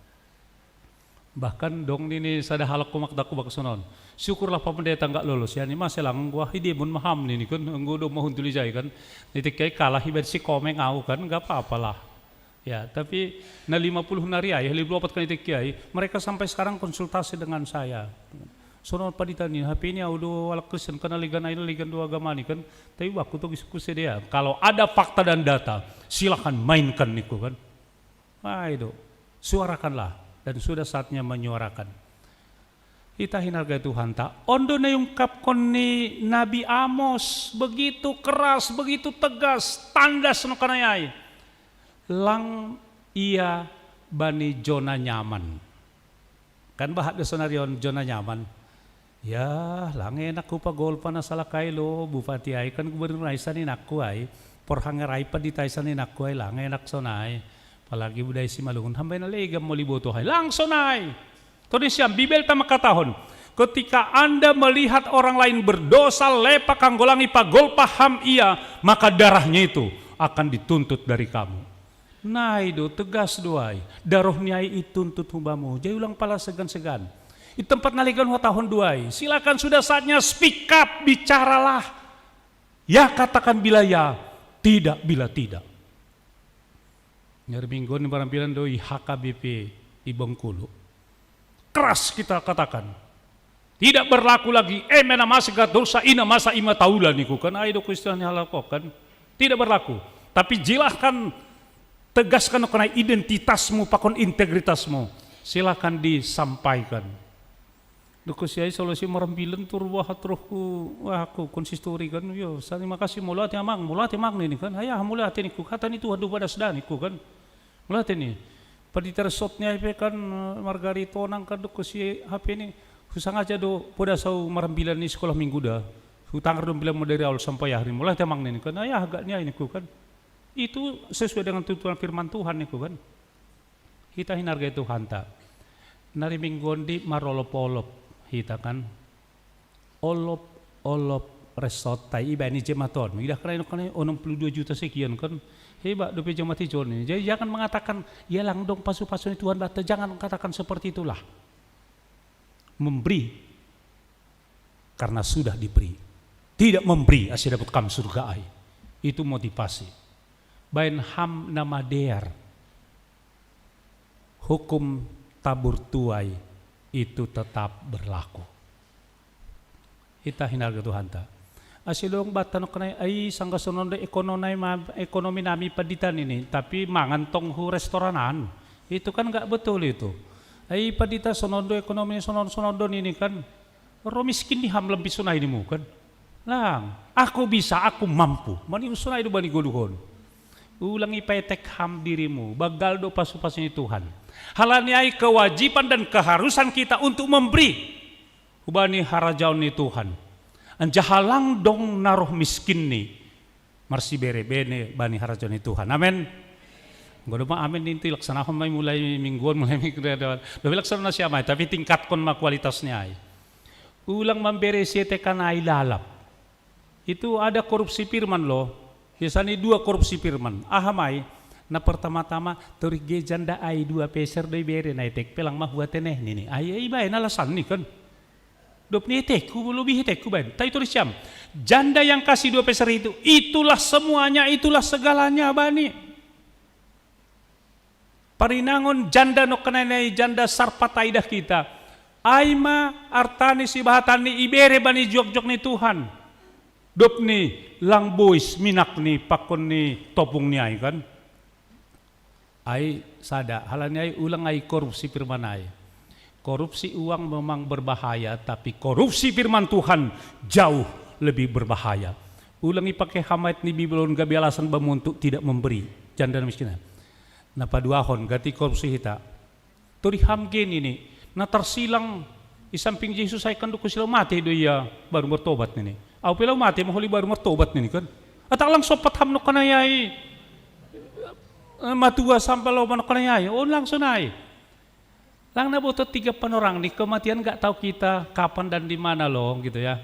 Bahkan dong nini sada halak kumak daku bakasonon. Syukurlah Pak Pendeta nggak lolos ya, ni masih lang gua hidibun maham nini kan, anggo do mahuntul ijai kan. Nitik kai kalah iban si komeng au kan, nggak apa-apalah. Ya, tapi na lima puluh nari ai, lima puluh opat kali tikiai, mereka sampai sekarang konsultasi dengan saya. Sono pandita ni, H P ni au do alak Kristen, karena ligan ai, ligan do agama ni kan. Tapi baku to gisuku sedea. Kalau ada fakta dan data, silahkan mainkan niku kan. Ai do, suarakanlah. Dan sudah saatnya menyuarakan. Ita hinarga Tuhan ta, ondo na iungkapkon ni Nabi Amos, begitu keras, begitu tegas, tandas no kanayai. Lang ia bani zona nyaman. Kan bahat do sonarion zona nyaman. Ya, lang enak hupa golpa na salakai lo, bupati ai kan gubernur ai saninakku ai, porhanger ai pandita ai saninakku ai, lang enak sonai. Apalagi budai si malungun hambai na legam moli boto ai, lang sonai. Todi siam Bibel ta mengatakan, ketika Anda melihat orang lain berdosa, lepak, anggolangi, pagolpa ham ia, maka darahnya itu akan dituntut dari kamu. Nai do, tegas do ai. Daroh ni ai ituntut hubamu. Jadi ulang pala segan-segan. I tempat na legan huhatahon do ai. Silakan sudah saatnya speak up, bicaralah. Ya katakan bila ya, tidak bila tidak. Nyari minggu ni barang bilang do i H K B P i Bengkulu. Keras kita katakan. Tidak berlaku lagi, eh, mena masih gak dosa, ina masa ima taula niku kan, ai do Kristen ni halak kan. Tidak berlaku. Tapi silahkan tegaskan kenai identitasmu, pakon integritasmu. Silahkan disampaikan. Doko siai solusi marambilan tur wahat rohku, wah, aku konsistori kan, yo, terima kasih, mauliate amang, mauliate amang nini kan, ayah mauliate niku, kata ni Tuhan do padas da niku kan. Mauliate ni. Padi tersot ni ai pe kan, eh, margari tonang kan doko si H P ni. Husangaja do poda sau marambilan ni sekolah minggu da. Hutangar do bilang dari awal sampai akhir ni. Mauliate amang nini kan. Ayah agak ni ai niku kan. Itu sesuai dengan tuntunan firman Tuhan niku kan. Hita hinargai Tuhan ta. Nari minggu on di marolop-olop hita kan. Olop-olop resot tai iba ni jemaat on. Idah kena kan onom puluh dua juta sekian kan. Hebat dope jemaat ijon ni. Jadi jangan mengatakan, ya lang dong pasu-pasu ni Tuhan bata. Jangan katakan seperti itulah. Memberi karena sudah diberi. Tidak memberi asa dapat kam surga ai. Itu motivasi. Bain ham na madear. Hukum tabur tuai itu tetap berlaku. Ita hinarga Tuhan ta. Asilong batan kenai ai sangga sonon do ekonomi ma-, ekonomi nami paditan ini, tapi mangan tong hu restoranan. Itu kan nggak betul itu. Ai padita sonon do ekonomi sonon sonon do ini kan. Ro miskin ni ham lebih sunai nimu kan. Lang, aku bisa, aku mampu. Mani sunai do bani goluhon. Ulang ipaetek ham dirimu, bagal do pasu-pasu ni Tuhan. Halani ai kewajiban dan keharusan kita untuk memberi hubani harajaon ni Tuhan. Anjaha lang dong na roh miskin ni marsibere-bere bani harajaon ni Tuhan. Amen. Godoma amen nintu ilaksanahon mai mulai mingguon, mulai minggu. Dope laksanahon na siamai, tapi tingkatkon ma kualitasnya ai. Ulang mambere sietekan ai lalap. Itu ada korupsi firman loh. Biasanya dua korupsi firman. Aha mai, na pertama-tama tori gejan da ai dua peser do ibere na etek pelang ma hua teneh nini. Ai, ai baen alasan ni kan. Dop ni heteku, lobi heteku baen. Tapi tulis siam. Janda yang kasih dua peser itu, itulah semuanya, itulah segalanya bani. Parinangon janda nokkanai, janda sarpataidah kita. Ai ma artani sibahatan ni ibere bani juak-juak ni Tuhan. Dop ni lang bois minak ni pakon ni topung ni ai kan. Ai sada, halani ai ulang ai korupsi firman ai. Korupsi uang memang berbahaya, tapi korupsi firman Tuhan jauh lebih berbahaya. Ulang ipake hamait ni Bibel on gabe alasan bamu untuk tidak memberi janda dan miskin. Na paduahon gati korupsi hita. Tori ham ge nini, na tarsilang i samping Jesus ai kan do kusi lau mate do ia baru martobat nini. Au pe lau mate maholi baru martobat nini kan. Atak lang sopat ham nokkanai ai. Eh, matua sampai lau manokkanai ai. On lang sonai. Lang na boto tiga panorang ni kematian gak tahu kita kapan dan di mana loh gitu ya.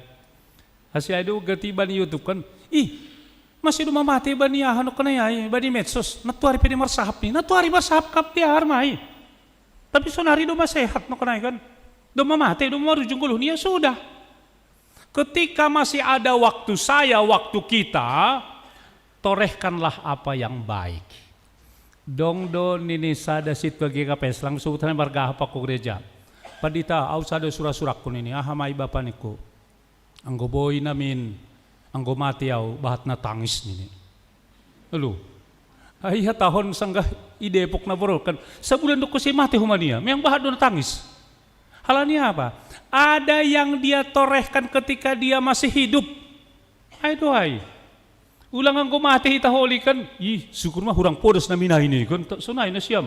Asi ai do gati bani YouTube kan. Ih, masih do mamate bani aha nokkanai ai, bani medsos. Natuari pede marsahap ni. Natuari marsahap kap di ahar mai. Tapi sonari do masehat nokkanai kan. Do mamate, do marujung goluh ni ya sudah. Ketika masih ada waktu saya, waktu kita, torehkanlah apa yang baik. Dong do nini sada situa G K P S langsung tanya marga apa ko gereja. Pandita, au sada sura-surakku nini, aha mai bapa niku. Anggo boi namin, anggo mate au, bahat na tangis nini. Lalu, ai hatahon sanggah i Depok na borol kan. Sabulan do kose mate humania, memang bahat do na tangis. Halani apa? Ada yang dia torehkan ketika dia masih hidup. Ai do ai. Ulang anggo mate hita holi kan. Ih, syukur ma hurang podas na minai ni kan. Tak sonai na siam.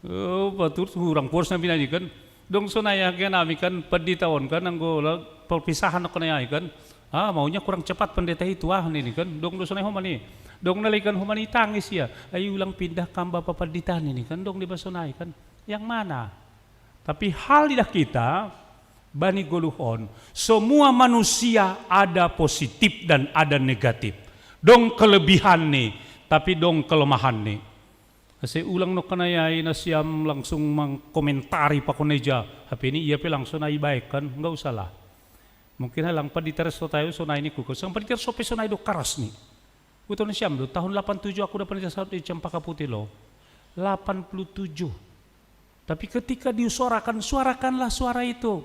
Oh, batur hurang podas na minai ni kan. Dong sonai ya kan ami kan pandita on kan anggo la perpisahan nokkanai ai kan. Ah, maunya kurang cepat pendeta itu ah nini kan. Dong do sonai homani. Dong na lei kan homani tangis ya. Ai ulang pindah kam bapa pandita nini kan. Dong di basonai kan. Yang mana? Tapi hal lidah kita bani goluh on, semua manusia ada positif dan ada negatif. Dong kelebihan ni, tapi dong kelemahan ni. Ase ulang nokkanai ai na siam langsung mangkomentari pakon ija. Hape ni ia pe langsung ai baek kan, enggak usah lah. Mungkin halang pandita res sotai sonai ni kuko. Sang pandita res sope sonai do karas ni. Uton siam do, tahun delapan tujuh aku dapat ijazah di Cempaka Putih lo. Delapan puluh tujuh. Tapi ketika diusorakan, suarakanlah suara itu.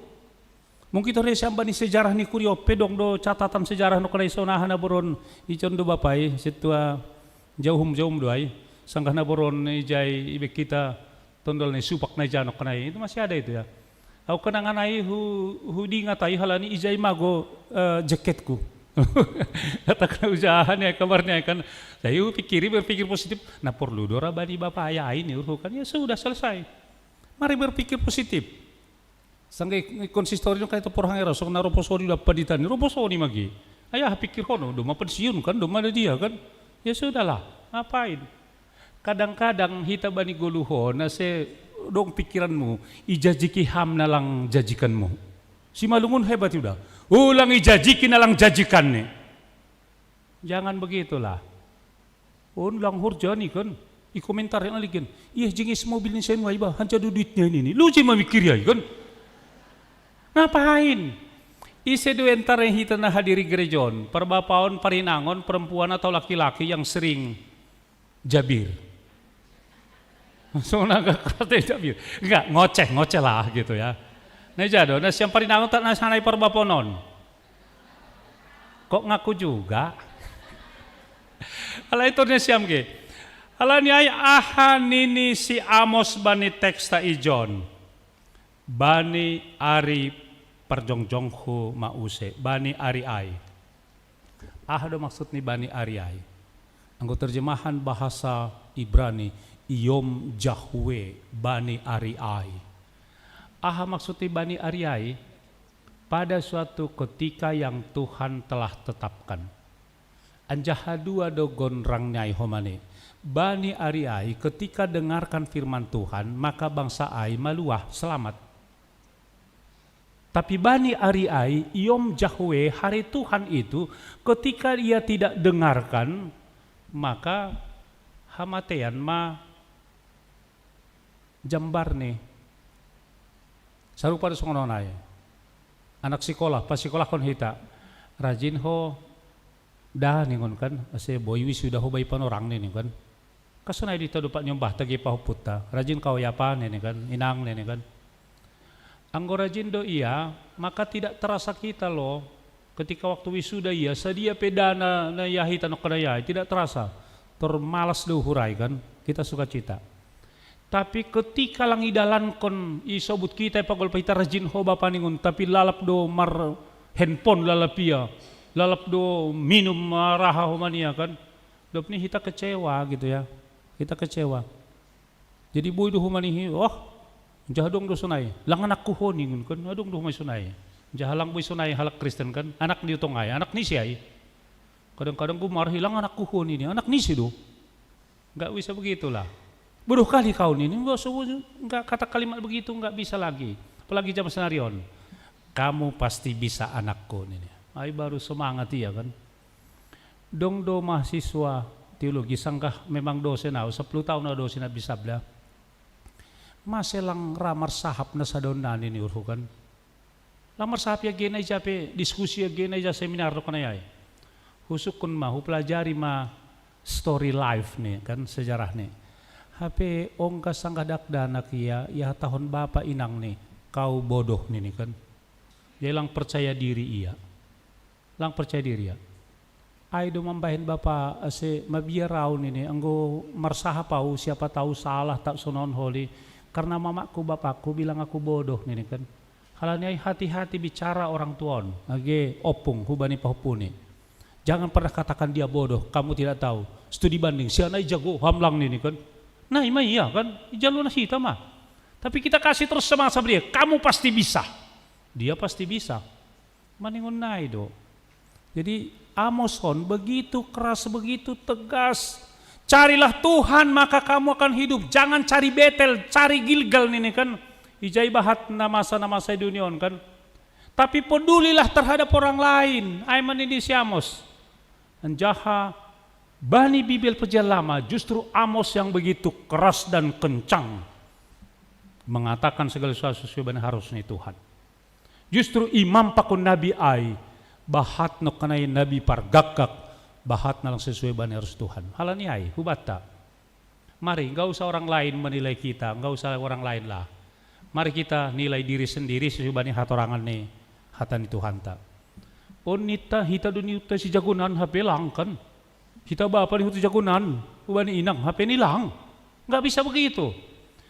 Mungkin tore siam bani sejarah ni kurio pe dong do catatan sejarah nokkanai sonaha na boron ijon do bapai, situa jauhum jauhum do ai. Sanggah na boron ijai ibe kita tondol ni supak na ija nokkanai. Itu masih ada itu ya. Au kenangan ai hu, hu dingat ai halani ijai mago eh, jaketku. Katakan usaha ni ai kabar ni ai kan. Jadi hu pikiri berpikir positif. Na porlu do ra bani bapa ai ai ni urhu kan. Ya sudah selesai. Mari berpikir positif. Sangge konsistori no kai to porhang era song na roposoni da pandita ni roposoni magi. Ai aha pikir hono do ma pensiun kan do ma dia kan. Ya sudahlah, ngapain? Kadang-kadang hita bani goluh on na se dong pikiranmu ijajiki ham na lang jajikanmu. Simalungun hebat udah. Ulang ijajiki na lang jajikan ni. Jangan begitulah. On lang horja ni kan. I komentar yang lagi kan. Iya jingis mobil ni saya nuai bah. Hanca do duitnya ini ni. Lu jima mikir ya kan. Ngapain? Ise do entara hita na hadiri gereja on. Parbapaon, parinangon, perempuan atau laki-laki yang sering jabir. Langsung naga kate jabir. Enggak, ngoceh, ngoceh lah gitu ya. Nah jado, nah siang parinangon tak nasanai parbapaon on. Kok ngaku juga? Alai turnya siam ge. Alani ai aha nini si Amos bani teksta ijon. Bani ari parjongjonghu ma use, bani ari ai. Aha do maksud ni bani ari ai? Anggo terjemahan bahasa Ibrani, Yom Jahwe, bani ari ai. Aha maksud ni bani ari ai? Pada suatu ketika yang Tuhan telah tetapkan. Anjaha dua do gonrang ni ai homani. Bani ari ai ketika dengarkan firman Tuhan, maka bangsa ai maluah selamat. Tapi bani ari ai, Yom Jahwe, hari Tuhan itu, ketika ia tidak dengarkan, maka hamatean ma jambar ni. Sarupa do songon on ai. Anak sikolah, pasikolahkon hita. Rajin ho da ningon kan, ase boi wisuda ho bai panorang ni ningon kan. Kasonai di tadu pa nyombah tagi pahuputta. Rajin kau ya pa ni kan, inang ni kan. Anggo rajin do ia, maka tidak terasa kita lo ketika waktu wisuda ia, sadia pe da na, na ia hita nokkona ia, tidak terasa. Termalas do hurai kan, kita sukacita. Tapi ketika lang idalankon, isobut kita ipagolpa hita rajin ho bapa ningon, tapi lalap do mar handphone lalap ia, lalap do minum maraha ho mania kan. Dop ni hita kecewa gitu ya. Kita kecewa. Jadi boi do humanihi, oh, jaha dong do sonai, lang anakku ho ningon kan, adong do humai sonai. Jaha lang boi sonai halak Kristen kan, anak ni utongai, anak ni si ai. Kadang-kadang gumar hilang anakku ho nini, anak ni si do. Nggak bisa begitulah. Bodoh kali kau ini, nggak usah, nggak kata kalimat begitu nggak bisa lagi. Apalagi zaman senarion. Kamu pasti bisa anakku ini. Ai baru semangat ia kan. Dong do mahasiswa teologi sanggah memang dosen au, sepuluh tahun au dosen bisa bla. Mase lang ramar sahap na sadonna ini urhu kan. Lamar sapi agena ija pe diskusi agena ija seminar do kanai ai. Husukkun ma hupelajari ma story life ni kan sejarah ni. Hape ongka sanggah dakdanak ia, ia hatahon bapa inang ni, kau bodoh nini kan. Ia lang percaya diri ia. Lang percaya diri ia. Ai do mambahen bapa ase mabiar au nini, anggo marsahap au siapa tahu salah tak sonon holi, karena mamakku bapakku bilang aku bodoh nini kan. Halani ai hati-hati bicara orang tua on age ompung hubani pahompu ni. Jangan pernah katakan dia bodoh, kamu tidak tahu. Studi banding, sian ai jago hamlang nini kan. Nah ima ia kan, ijalo na hita ma. Tapi kita kasih terus semangat sama dia, kamu pasti bisa. Dia pasti bisa. Maningon nai do. Jadi Amos on begitu keras, begitu tegas. Carilah Tuhan maka kamu akan hidup. Jangan cari Betel, cari Gilgal nini kan. Ijai bahat na masa na masa di dunia on kan. Tapi pedulilah terhadap orang lain. Ai manini si Amos. Anjaha bani Bibel Perjanjian Lama justru Amos yang begitu keras dan kencang mengatakan segala sesuatu sesuai dengan harus ni Tuhan. Justru imam pakon nabi ai, bahat nokkanai nabi pargakkak, bahat na lang sesuai bani harus Tuhan. Halani ai, hubata. Mari, nggak usah orang lain menilai kita, nggak usah orang lain lah. Mari kita nilai diri sendiri sesuai bani hatorangan ni hata ni Tuhanta. On nita hita do niutta si jagonan hape lang kan. Hita bapa ni hutu jagonan, ubani inang hape ni lang. Nggak bisa begitu.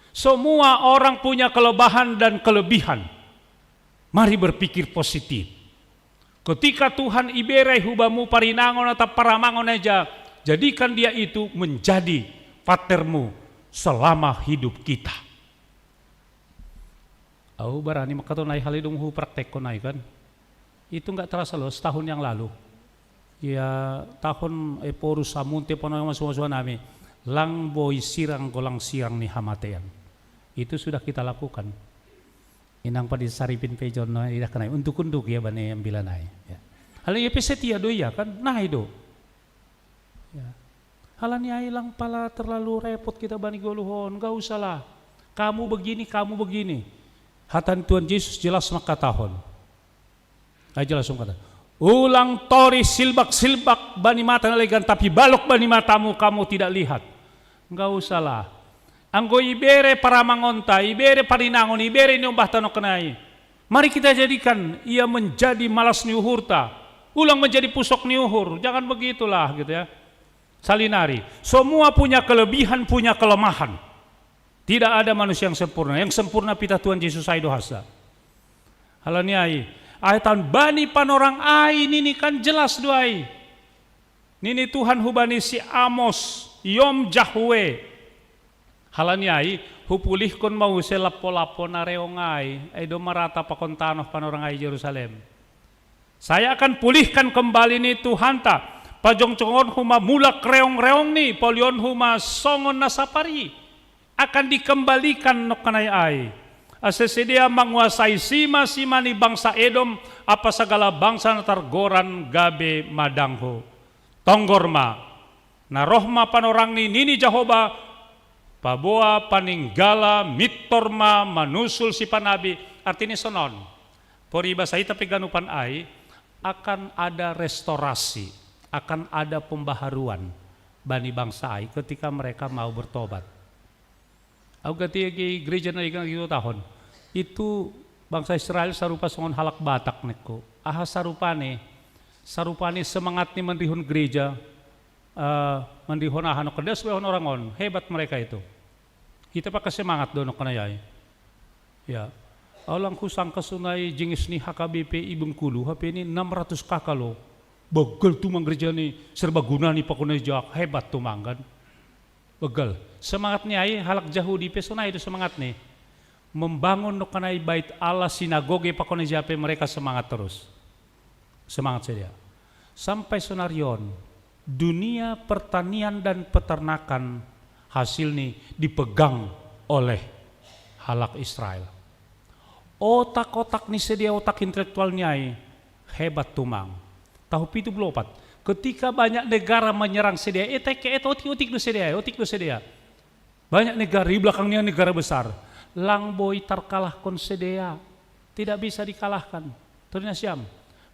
Semua orang punya kelebahan dan kelebihan. Mari berpikir positif. Ketika Tuhan iberai hubamu parinangon atau paramangon aja, jadikan dia itu menjadi patermu selama hidup kita. Au barani makatonai hal idung hu praktek konai kan. Itu nggak terasa loh setahun yang lalu. Ya tahun eporus samunte pono yang masuk-masuk nami. Lang boi sirang golang sirang ni hamatean. Itu sudah kita lakukan. Inang padi saripin pejon no idah kenai untuk-untuk ya bani yang bila nai. Ya. Hal iya pe setia do iya kan nai do. Ya. Halani ai lang pala terlalu repot kita bani goluhon, gak usahlah. Kamu begini, kamu begini. Hatan Tuhan Yesus jelas maka tahun. Ai jelas kata. Ulang tori silbak-silbak bani mata nalegan tapi balok bani matamu kamu tidak lihat. Gak usahlah. Anggo ibere paramangonta, ibere parinangon, ibere niombah tano kenai. Mari kita jadikan ia menjadi malas ni uhurta. Ulang menjadi pusok ni uhur. Jangan begitulah gitu ya. Salinari, semua punya kelebihan, punya kelemahan. Tidak ada manusia yang sempurna. Yang sempurna pita Tuhan Yesus ai do hasa. Halani ai, ai tan bani panorang ai nini kan jelas do ai. Nini Tuhan hubani si Amos, Yom Jahwe. Halani ai, hupulihkon ma use lappo-lappo na reong ai, ai do marata pakon tanoh panorang ai Jerusalem. Saya akan pulihkan kembali ni Tuhanta, pajongjongonhu ma mulak reong-reong ni, polionhu ma songon na sapari. Akan dikembalikan nongkanai ai. Ase sidea manguasai sima-sima ni bangsa Edom, apa sagala bangsa na targoran gabe madangho. Tonggor ma, na roh ma panorang ni nini Jahoba, paboa paninggala mintor ma manusul sipanabi, artini sonon. Pori basa ita pe ganupan ai, akan ada restorasi, akan ada pembaharuan bani bangsa ai ketika mereka mau bertobat. Au gati agi gereja na ikan gitu tahun. Itu bangsa Israel sarupa songon halak Batak neko. Aha sarupane? Sarupane semangat ni mandihon gereja, eh, mandihon aha no kedas orang on. Hebat mereka itu. Kita pakai semangat do nokana yai. Ya. Au lang husangka sonai jingis ni H K B P i Bengkulu, H P ni enam ratus K K lo. Begal tumang gereja ni serbaguna ni pakon na i jak, hebat tumang kan. Begal. Semangat ni ai halak Jahudi pe sonai do semangat ni. Membangun nokana i bait Allah, sinagoge pakon na i ja pe mereka semangat terus. Semangat sadia. Sampai sonarion, dunia pertanian dan peternakan hasil ni dipegang oleh halak Israel. Otak-otak ni sadia, otak intelektual ni ai hebat tumang. Tahu pitu puluh opat. Ketika banyak negara menyerang sadia, etek ke et otik-otik do sadia, otik do sadia. Banyak negara di belakangnya negara besar. Lang boi tarkalahkon sadia. Tidak bisa dikalahkan. Ternyata siam.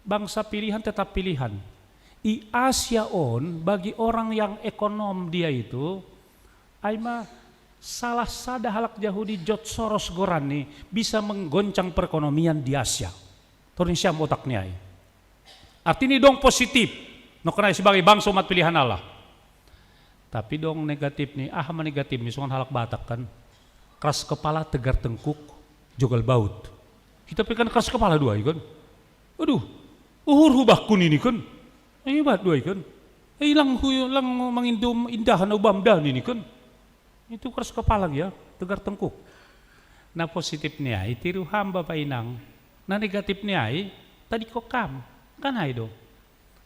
Bangsa pilihan tetap pilihan. I Asia on, bagi orang yang ekonom dia itu, ai ma salah sada halak Jahudi George Soros goran ni, bisa menggoncang perekonomian di Asia. Ternyata siam otak ni ai. Artini dong positif. Nokana i sebagai bangsa umat pilihan Allah. Tapi dong negatif ni, aha ma negatif ni songon halak Batak kan. Keras kepala, tegar tengkuk, jogal baut. Kita pe kan keras kepala do ai kan. Aduh, uhur hubakku nini kan. Hebat do ai kan. Eh, lang hu lang mangindo indahan ubam da nini kan. Itu keras kepala ya, tegar tengkuk. Na positif ni ai tiru ham bapa inang. Na negatif ni ai tadingkon kam. Kan ai do.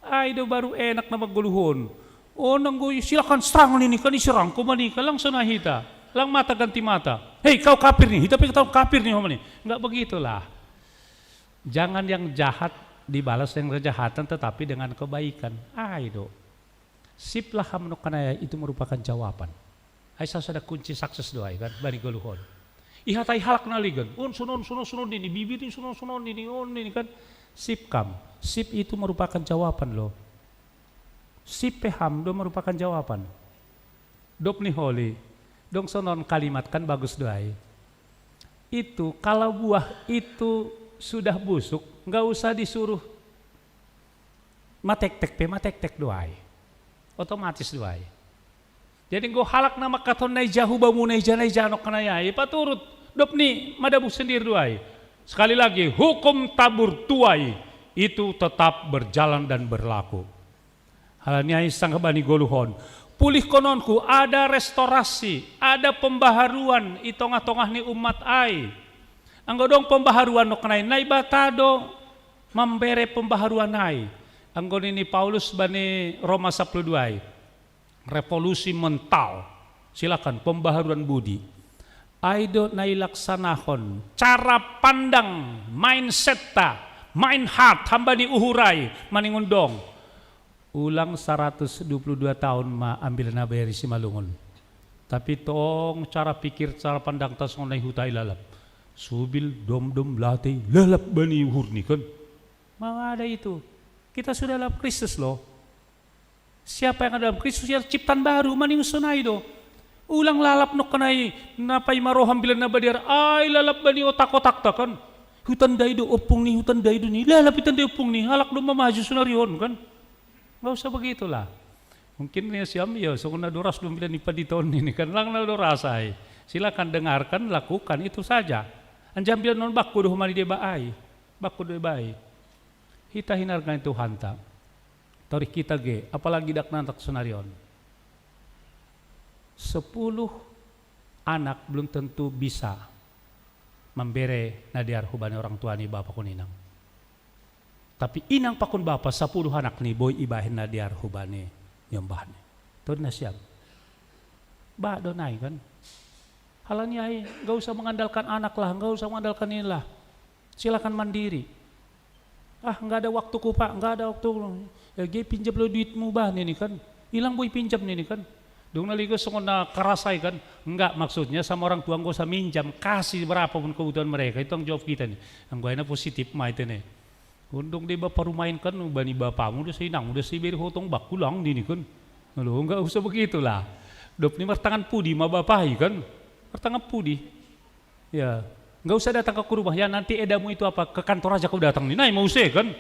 Ai do baru enak na manggoluhon. O nanggo silakan serang nini kan, iserang ko ma nini kan, lang sonai hita. Lang mata ganti mata. Hei, kau kafir ni, hita pe kau kafir ni ho ma nini. Enggak begitulah. Jangan yang jahat dibalas dengan kejahatan, tetapi dengan kebaikan. Ai do. Sip lah ham nokana i, itu merupakan jawaban. Ai salah sada kunci sukses do ai kan bani goluhon. Ihatai halak na legan. On sonon sonon sonon nini, bibir ni sonon sonon nini, on nini kan. Sip kam. Sip itu merupakan jawaban lo. Sip pe ham do merupakan jawaban. Dok ni holi. Dong sonon kalimat kan bagus do ai. Itu kalau buah itu sudah busuk, nggak usah disuruh matektek pe matektek do ai. Otomatis do ai. Jadi nggo halak na mangkaton na i ja hubamu, na i ja, na i ja nokana i ai, paturut, dop ni madabu sendiri do ai. Sekali lagi, hukum tabur tuai itu tetap berjalan dan berlaku. Halani ai sangkabani goluhon, pulihkononku, ada restorasi, ada pembaharuan i tongah-tongah ni umat ai. Anggo dong pembaharuan nokana i, Naibata do mambere pembaharuan ai. Anggo nini Paulus bani Roma sapuluh dua ai, revolusi mental, silakan, pembaharuan budi. Ai do na ilaksanahon cara pandang, mindset ta, mind heart hamba ni uhur ai maningon dong. Ulang saratus dua puluh dua taon ma ambilan na baer i Simalungun. Tapi tong cara pikir, cara pandang ta songon na i huta i lalap. Subil, domdom, latei, lalap bani uhur ni kan. Mau ada itu. Kita sudah dalam Kristus loh. Siapa yang ada dalam Kristus, ia ciptaan baru, maningon sonai do. Ulang lalap nokana i, na paima roha ambilan na badear ai lalap bani otak-otak ta kan. Huta ndai do ompung ni, huta ndai do ni, lalap huta ndai ompung ni, halak do mamaju sonari on kan. Nggak usah begitulah. Mungkin ni siam ya songon na doras do ambilan ni pandita on nini kan, lang na doras ai. Silakan dengarkan, lakukan, itu saja. Anjaha ambilan on bakku do homa ni deba ai. Bakku do deba ai. Hita hinarga ni Tuhanta. Torih kita ge, apalagi dakdanak sonari on. Sepuluh anak belum tentu bisa mambere na dear hubani orang tua ni bapa pakon inang. Tapi inang pakon bapa sapuluh anak ni boi ibahen na dear hubani niombahni. Todi nasiam. Ba do nai kan. Halani ai, nggak usah mengandalkan anak lah, nggak usah mengandalkan inilah. Silakan mandiri. Ah, nggak ada waktuku pak, nggak ada waktu. Ya, ge pinjam lo duitmu bah nini kan. Ilang boi pinjam nini kan. Dong na ligo songon na karasai kan. Enggak, maksudnya sama orang tua nggak usah minjam, kasih berapapun kebutuhan mereka, itu tanggung jawab kita nih. Yang gue na positif mah itu nih. Undung di bapak rumain kan, bani bapamu udah sinang udah si beri hotong bakulang dini kan. Lalu enggak usah begitulah. Dop ni martangan pudi ma bapai kan. Martangan pudi. Ya, nggak usah datang ke rumah ya, nanti edamu itu apa, ke kantor aja kau datang ni, nai mau use kan.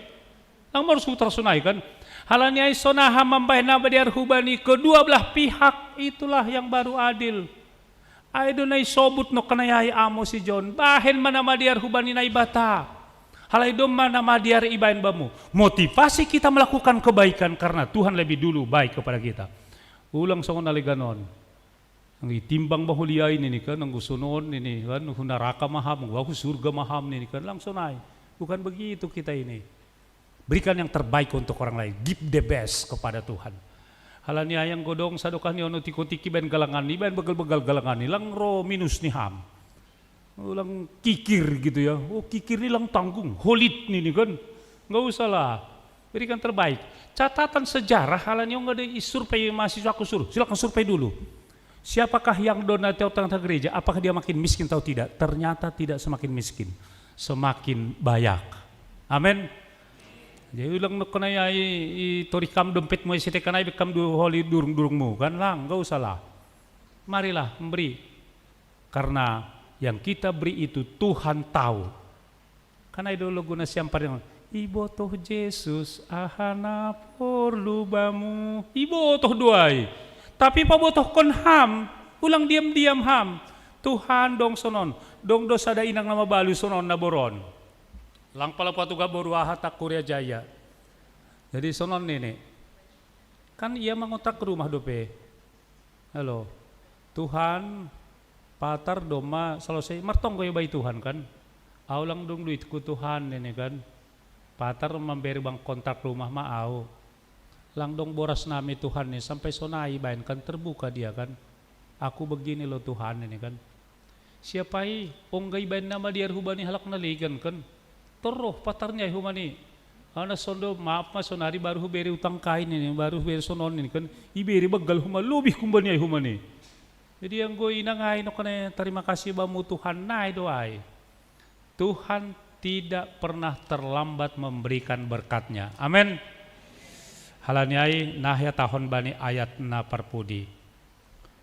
Lang harus putar sonai kan. Halani ai sonaha mambahen na madiar hubani kedua belah pihak, itulah yang baru adil. Ai do nai sobut no kanai ai amo si John, bahen mana madiar hubani Naibata. Halai do mana madiar ibahen bamu. Motivasi kita melakukan kebaikan karena Tuhan lebih dulu baik kepada kita. Ulang songon na leganon. Anggo itimbang ma holiai nini kan, anggo sonon nini kan, hu naraka ma ham, anggo hu surga ma ham nini kan, lang sonai. Bukan begitu kita ini. Berikan yang terbaik untuk orang lain, give the best kepada Tuhan. Halani ai anggo dong sadokah ni ono tiko-tiki baen galangan ni, baen begal-begal galangan ni, lang ro minus ni ham. Ulang kikir gitu ya. Oh, kikir ni lang tanggung, holit nini kan. Nggak usah lah. Berikan terbaik. Catatan sejarah halani on ada i survei mahasiswa aku suruh. Silakan survei dulu. Siapakah yang dona tengah gereja? Apakah dia makin miskin atau tidak? Ternyata tidak semakin miskin, semakin banyak. Amin. Jadi ulang no kanai ai i tori kam dompet mu isi tekan ai kam du holi durung-durung mu kan lang, nggak usah lah. Marilah memberi. Karena yang kita beri itu Tuhan tahu. Kan ai do lagu na siampar yang ibotoh Jesus aha na porlu bamu. Ibotoh do ai. Tapi pabotohkon ham, ulang diam-diam ham. Tuhan dong sonon, dong do sada inang na mabalu sonon na boron. Lang pala patuga boru aha tak Korea Jaya. Jadi sonon nini. Kan ia mangontrak rumah dope. Halo. Tuhan, patar domma selesai martonggo ibai Tuhan kan. Au lang dong duitku Tuhan nini kan. Patar mamberi bang kontrak rumah ma au. Lang dong boras nami Tuhan ni sampai sonai baen kan terbuka dia kan. Aku begini lo Tuhan ini kan. Siapa i ongga ibaen nama diar hubani halak na legan kan. Torroh patarnya humani. Ana sondo maaf ma sonari baru huberi utang kain ini baru huberi sonon ini kan. Iberi begal huma lebih kumbani ai humani. Jadi anggo inang ai no kena terima kasih bamu Tuhan nai do ai. Tuhan tidak pernah terlambat memberikan berkatnya. Amin. Halani ai nah ya tahon bani ayat na parpudi.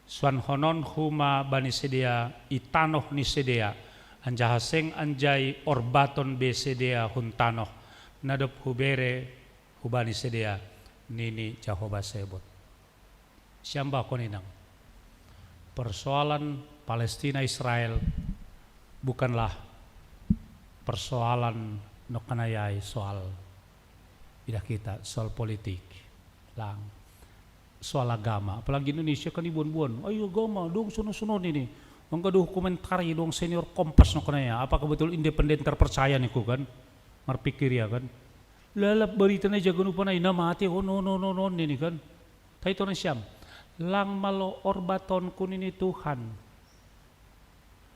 Suanhonon huma bani sidea i tanoh ni sidea, anjaha seng anjai orbaton be sidea hun tanoh, na dob hubere hubani sidea, nini Jahowa Sebot. Siambahkon inang. Persoalan Palestina Israel bukanlah persoalan nokkanayai soal idah kita soal politik lang soal agama apalagi Indonesia kan ibuan-buan ayo agama dong sono-sono ini angka do komentari dong senior kompas nokkanaya apakah betul independen terpercaya niku kan marpikir ya kan lalap berita na jago nupa na ina mati oh no no no no ini kan tai torang siam lang malo orbaton kunini Tuhan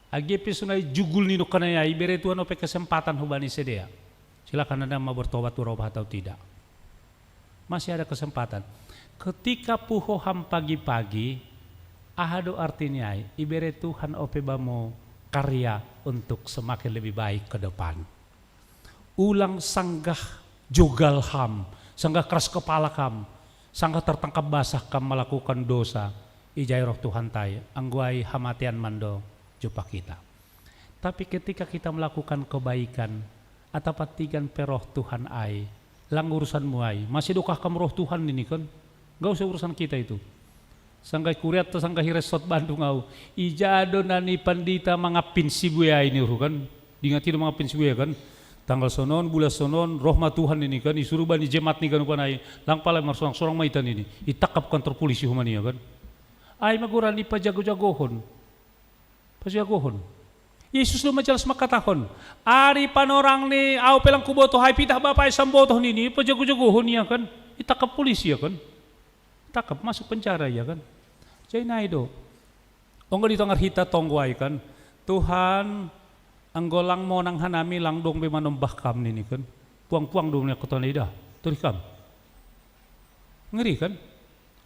Age pe sonai jugul ni nokkanaya ibere Tuhan ope kesempatan hubani sidea. Silakan anda mau bertobat berubah atau tidak. Masih ada kesempatan. Ketika puho ham pagi-pagi, aha do artinya ai ibere Tuhan ope bamo karya untuk semakin lebih baik ke depan. Ulang sanggah jogal ham, sanggah keras kepala kam, sanggah tertangkap basah kam melakukan dosa, ijai roh Tuhan tai, angguai hamatean mando jupa kita. Tapi ketika kita melakukan kebaikan, atau patigan pe roh Tuhan ai, lang urusanmu ai, masih dokah kam roh Tuhan ini kan, gak usah urusan kita itu. Sangga kuriat to sangga hiresot Bandung au. Ija do nani pandita mangapin sibuya ai ni kan. Dingati do mangapin sibuya kan. Tanggal sonon, bulan sonon, roh ma Tuhan ini kan. Isuru bani jemat ni kan upanai. Lang pala marsorang-sorang ma ita nini. Itangkap kantor polisi humania kan. Ai magora ni pajago-jagohon. Pajagohon. Yesus do majalas mangkatahon. Ari panorang ni au pelang kubotoh ai pitah bapai sambotoh nini pajago-jagohon ia kan. Itangkap polisi ia kan. Tangkap masuk penjara ia kan. Jadi nai do. Onggo di tongar hita tonggo ai kan. Tuhan anggo lang monang hanami lang dong be manombah kam nini kan. Puang-puang dong ni kota ida. Turih kam. Ngeri kan.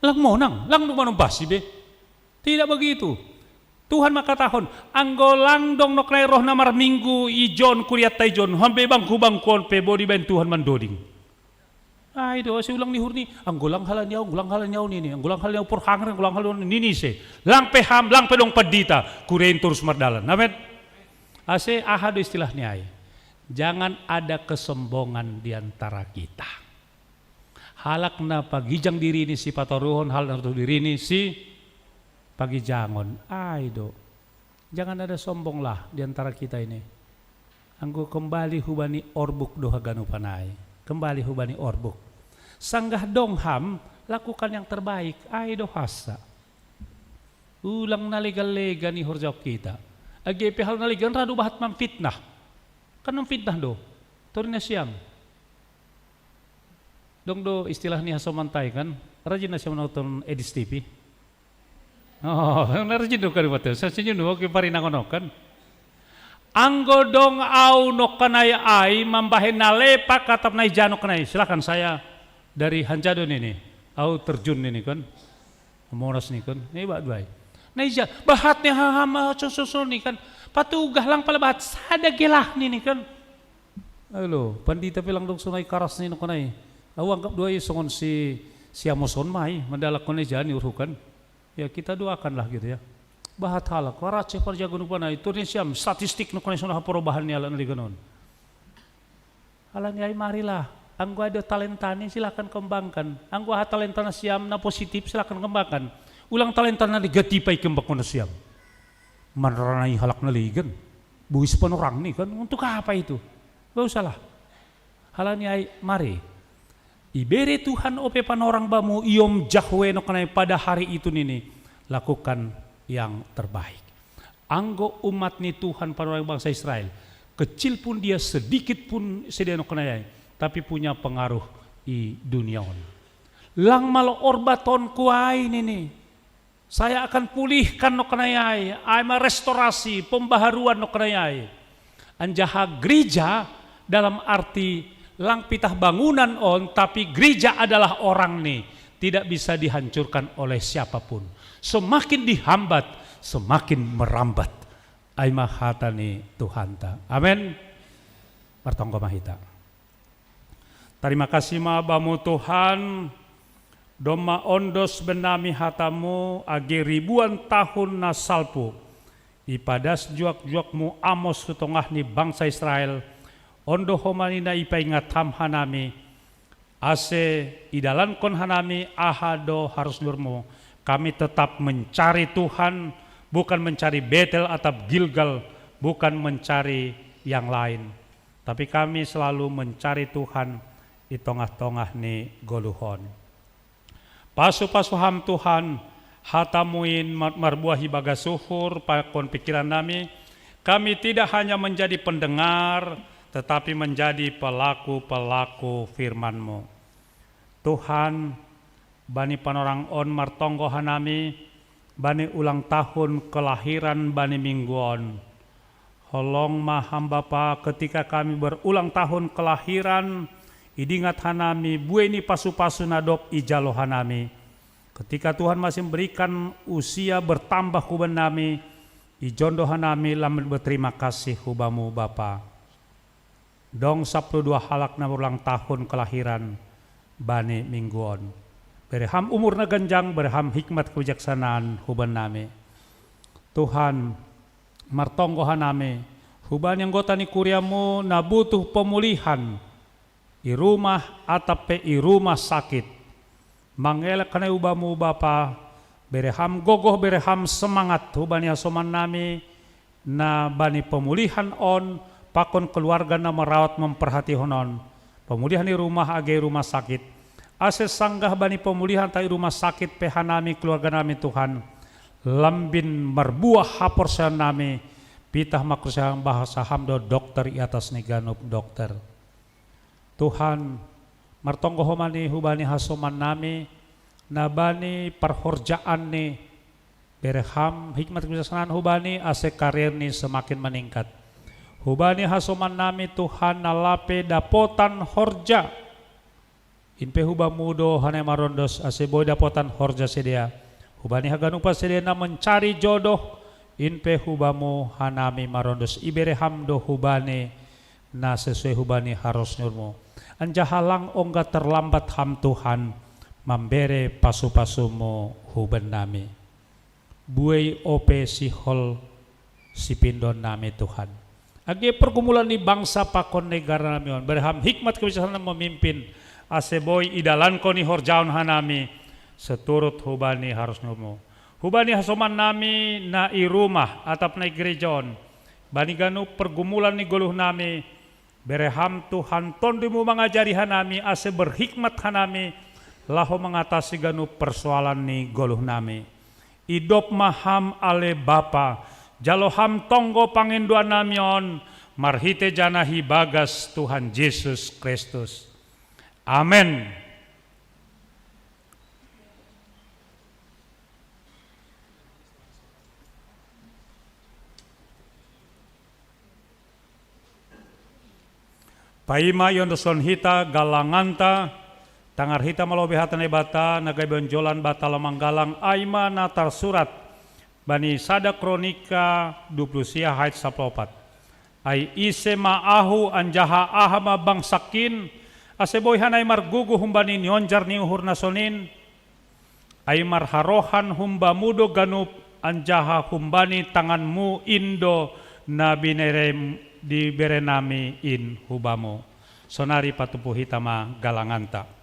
Lang monang, lang dong manumpasi be. Tidak begitu. Tuhan makatahon, anggo lang dong noknai roh na marminggu ijon kuriatta ijon, hambe bangku-bangkuon pe boi dibaen Tuhan mandoding. Ai do, ase ulang ni uhur ni, anggo lang halani au, anggo lang halani au nini, anggo lang halani au porhangre, anggo lang halani au nini ise. Lang pe ham, lang pe dong pandita, kurein torus mardalan. Amen. Ase aha do istilah ni ai? Jangan ada kesombongan di antara kita. Halak na pagijang dirini sipatoruhon, halak na tutu dirini sipagijangon. Ai do. Jangan ada sombonglah di antara kita ini. Anggo kembali hubani orbuk do haganupan ai. Kembali hubani orbuk. Sanggah dong ham, lakukan yang terbaik. Ai do hasa. Ulang na legan-legan i horjahon kita. Age pe hal na legan ra do bahat mamfitnah. Kan mamfitnah do. Tori nasiam. Dong do istilah ni hasomantai kan. Rajin nasiam nonton Edis T V. Oh, na rajin do kan bato. Sa senyum do, oke, parinangon on kan. Anggo dong au nongkanai ai mambahen na lepak atap na ija nongkanai. Silakan, saya dari Hanjado nini. Au terjun nini kan. Monas ni kan. Ni ba duai. Na ija, bahat ni haham sosol ni kan. Patugah lang pala bahat sada gelah nini kan. Alo, pandita pe lang dong sonai karas ni nongkanai. Au anggap duai songon si, si Amos on mai, mandalakkon ija ni uhur kan. Ya, kita doakanlah gitu ya. Bahat halak, raceh parjago nongkanai, tori nasiam, statistik nongkanai songon aha perubahan ni halak na legan on. Halani ai marilah, anggo ada talenta ni silahkan kembangkan. Anggo aha talenta nasiam na positif silahkan kembangkan. Ulang talenta na negatif ai kembangkon nasiam. Manranai halak na legan. Bois panorang ni kan, untuk apa itu? Gak usahlah. Halani ai mari. Ibere Tuhan ope panorang bamu iom Jahwe nongkanai pada hari itu nini, lakukan yang terbaik. Anggo umat ni Tuhan panorang bangsa Israel, kecil pun dia, sedikit pun sedia nongkanai ai, tapi punya pengaruh i dunia on. Lang malo orba tonku ai nini. Saya akan pulihkan nongkanai ai, ai ma restorasi, pembaharuan nongkanai ai. Anjaha gereja dalam arti lang pitah bangunan on, tapi gereja adalah orang ni, tidak bisa dihancurkan oleh siapapun. Semakin dihambat, semakin merambat. Ai ma hata ni Tuhanta. Amen. Martonggo ma hita. Tarima kasih ma bamu Tuhan, domma ondos bennami hatamu age ribuan tahun na salpu. Ipadas juak-juakmu Amos tu tongah ni bangsa Israel, on do homa ni na ipaingat ham hanami, ase idalankon hanami aha do harus ni uhurmu. Kami tetap mencari Tuhan, bukan mencari Betel atap Gilgal, bukan mencari yang lain. Tapi kami selalu mencari Tuhan di tongah-tongah ni goluhon. Pasu-pasu ham Tuhan, hatamu in mar-, marbuah ibagas uhur pakon pikiran nami, kami tidak hanya menjadi pendengar, tetapi menjadi pelaku-pelaku firman-Mu. Tuhan, bani panorang on martonggo hanami, bani ulang tahun kelahiran bani minggu on. Holong ma ham Bapa, ketika kami berulang tahun kelahiran, idingat hanami buei ni pasu-pasu na dob ijalo hanami. Ketika Tuhan masih memberikan usia bertambah huban nami, ijon do hanami lam berterima kasih hubamu Bapa. Dong sapuluh dua halak na berulang tahun kelahiran bani minggu on. Bere ham umur na ganjang, bere ham hikmat kebijaksanaan huban nami. Tuhan, martonggo hanami, hubani anggota ni kuriamu na butuh pemulihan, i rumah atap pe i rumah sakit. Mangelek hanami hubamu Bapa, bere ham gogoh, bere ham semangat hubani hasoman nami, na bani pemulihan on, pakon keluarga na merawat memperhatihon on. Pemulihan i rumah age rumah sakit. Ase sanggah bani pemulihan ta i rumah sakit pe hanami keluarga nami Tuhan. Lambin marbuah haporseaon nami, pitah ma haporseaon bahasa ham do dokter i atas ni ganup dokter. Tuhan, martonggo homa ni hubani hasoman nami, na bani parhorjaan ni, bere ham hikmat kebijaksanaan hubani ase karir ni semakin meningkat. Hubani hasoman nami Tuhan na lape dapotan horja, In pe hubamu do hanami marondos ase boi dapotan horja sidea. Hubani haganupan sidea na mancari jodoh, in pe hubamu hanami marondos ibere ham do hubani na sesuai hubani haros ni uhurmu. Anjaha lang ongga terlambat ham Tuhan mambere pasu-pasumu hubannami. Buei ope sihol sipindonnami Tuhan. Age pergumulan ni bangsa pakon negara nami on, bere ham hikmat kebijaksanaan memimpin, ase boi idalankon ni horjaon hanami seturut hubani haros ni uhurmu. Hubani hasoman nami na i rumah atap na i gereja on, bani ganup pergumulan ni goluh nami, bere ham Tuhan tonduimu mangajari hanami ase berhikmat hanami laho mangatasi ganup persoalan ni goluh nami. Idop ma ham ale Bapa, jalo ham tonggo pangindoan nami on, marhite janah ibagas Tuhan Jesus Kristus. Amen. Paima iondoskon hita galanganta, tangar hita malobi hata Naibata, na gabe onjolan banta lamang galang, ai ma na tarsurat bani sada Kronika dua puluh sia ayat sapuluh opat. Ai ise ma ahu anjaha aha ma bangsakin, ase boi hanami margugu humbani nionjar ni uhur na sonin? Ai marharohan humbamu do ganup, anjaha humbani tanganmu in do na binerem diberenami in hubamu. Sonari patumpu hita ma galanganta.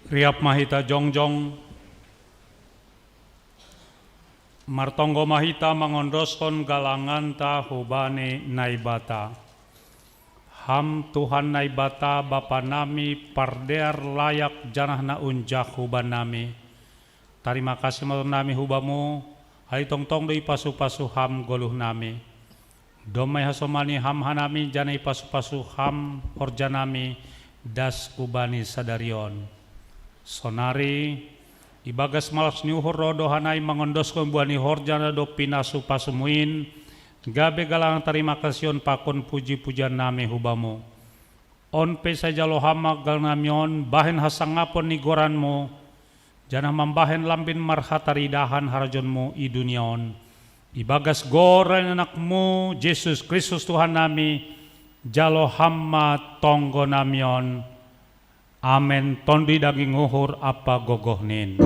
Riap ma hita jongjong, martonggo ma hita mangondoskon galanganta hubani Naibata. Ham Tuhan Naibata Bapa nami, pardear layak janah na unjak hubanami. Tarima kasih ma nami hubamu, ai tongtong do ipasu-pasu ham goluh nami. Domma ihasomani ham hanami janah ipasu-pasu ham horjanami das ubani sadarion. Sonari, ibagas malas ni uhur ro do hanai mangondoskon buah ni horja na dob pinasu-pasumu in, gabe galang tarima kasih on pakon puji-pujian nami hubamu. On pe sai jalo ham ma galang nami on bahen hasangapon ni goranmu, janah mambahen lambin marhataridahan harajaonmu i dunia on. Ibagas goran ni anakmu Jesus Kristus Tuhan nami, jalo ham ma tonggo nami on. Amen. Tonduy daging uhur ampa gogoh nin.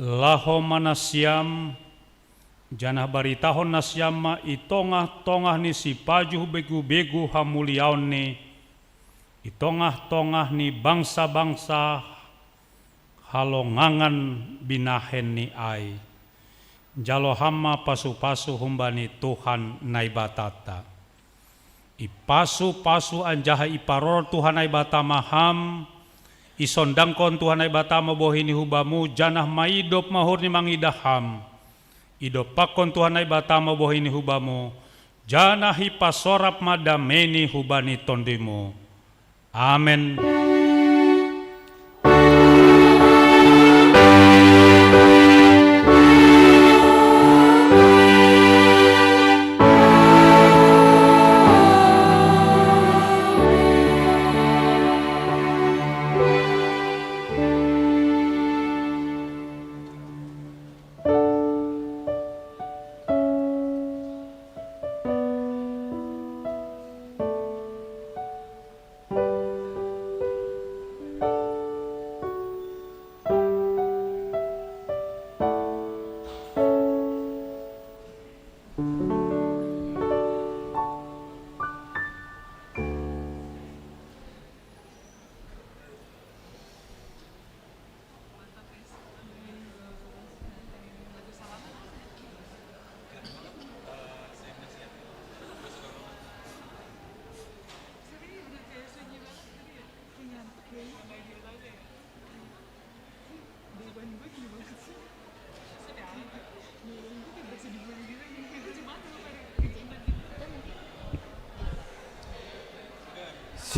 Laho ma nasiam, janah baritahon nasiam ma i tongah-tongah ni sipajuh begu-begu hamuliaonni, i tongah-tongah ni bangsa-bangsa halongangan binahenni ai. Jalo ham ma pasu-pasu humbani Tuhan Naibatanta. Ipasu-pasu anjaha iparor Tuhan Naibata ma ham, isondangkon Tuhan Naibata ma bohi ni hubamu, janah maidop ma uhur ni mangidah ham. Idompakkon Tuhan Naibata ma bohi ni hubamu, janah ipasorap ma damei ni hubani tonduymu. Amen.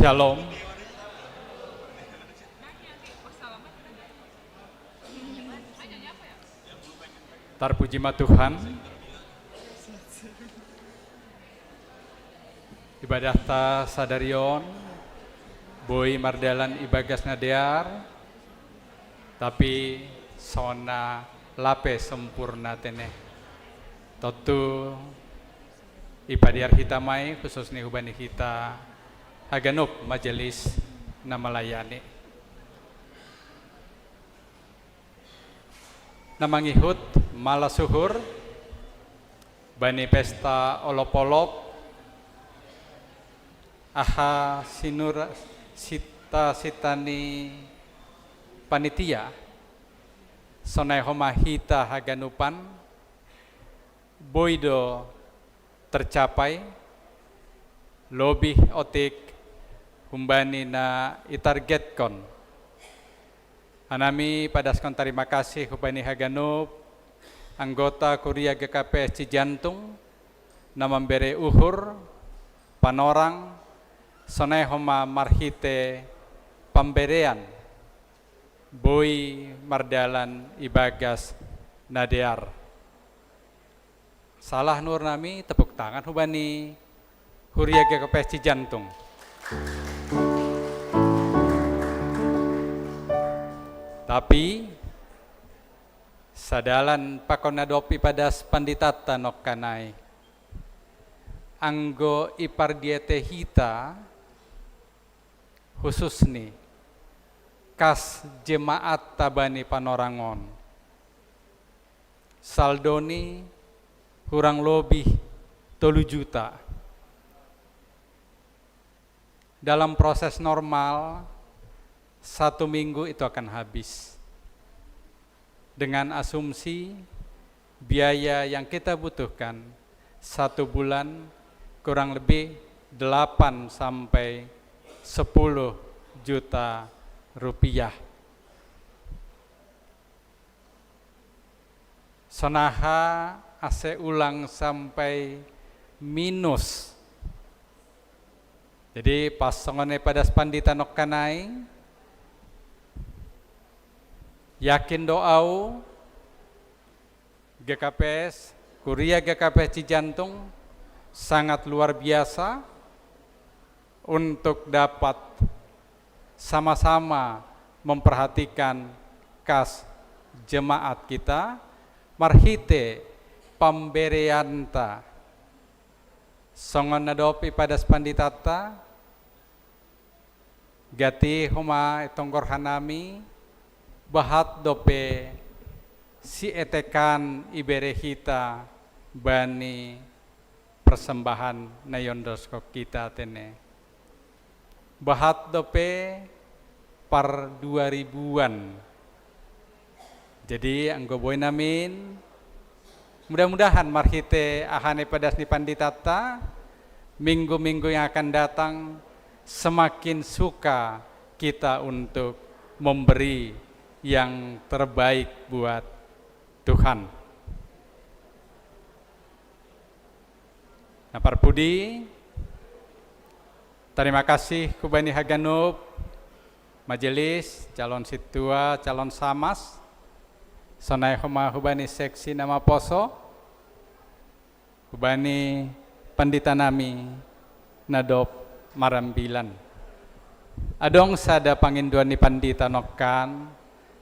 Shalom. Tarpuji ma Tuhan. Ibadahta sadarion boi mardalan ibagas na dear, tapi songon na lape sempurna tene. Tontu ipadear hita ma i khususni hubani hita haganup majelis na malayani. Na mangihut malas uhur bani pesta olop-olop, aha sinur sita-sita ni panitia, sonai homa hita haganupan, boi do tercapai, lobih otik humbani na itargetkon. Hanami padaskon tarima kasih hubani haganup anggota Kuria G K P S Cijantung na mambere uhur, panorang, sonai homa marhite pamberean boi mardalan ibagas na dear. Salah nuhur nami tepuk tangan hubani Huria G K P S Cijantung. Tapi sadalan pakon na dob ipadas panditanta nongkanai, anggo ipardiete hita, khususni kas jemaatta bani panorang on, saldoni hurang lobih tolu juta. Dalam proses normal, satu minggu itu akan habis. Dengan asumsi biaya yang kita butuhkan satu bulan kurang lebih delapan sampai sepuluh juta rupiah. Sonaha ase ulang sampai minus. Jadi pas songon na ipadas pandita nongkanai, yakin do au, G K P S, Kuria G K P S Cijantung sangat luar biasa untuk dapat sama-sama memperhatikan kas jemaat kita marhite pambereanta. Songon na dob ipadas panditanta, gati homa tonggor hanami, bahat dope sietekan ibere hita bani persembahan na iondoskon hita tene. Bahat dope par dua ribuan. Jadi anggo boi namin, mudah-mudahan marhite aha na ipadas ni panditanta, minggu-minggu yang akan datang semakin suka kita untuk memberi yang terbaik buat Tuhan. Na parpudi, tarima kasih hubani haganup majelis, calon sintua, calon samas, sonai homa hubani seksi na maposo, hubani pandita nami na dob marambilan. Adong sada pangindoan ni pandita nongkan,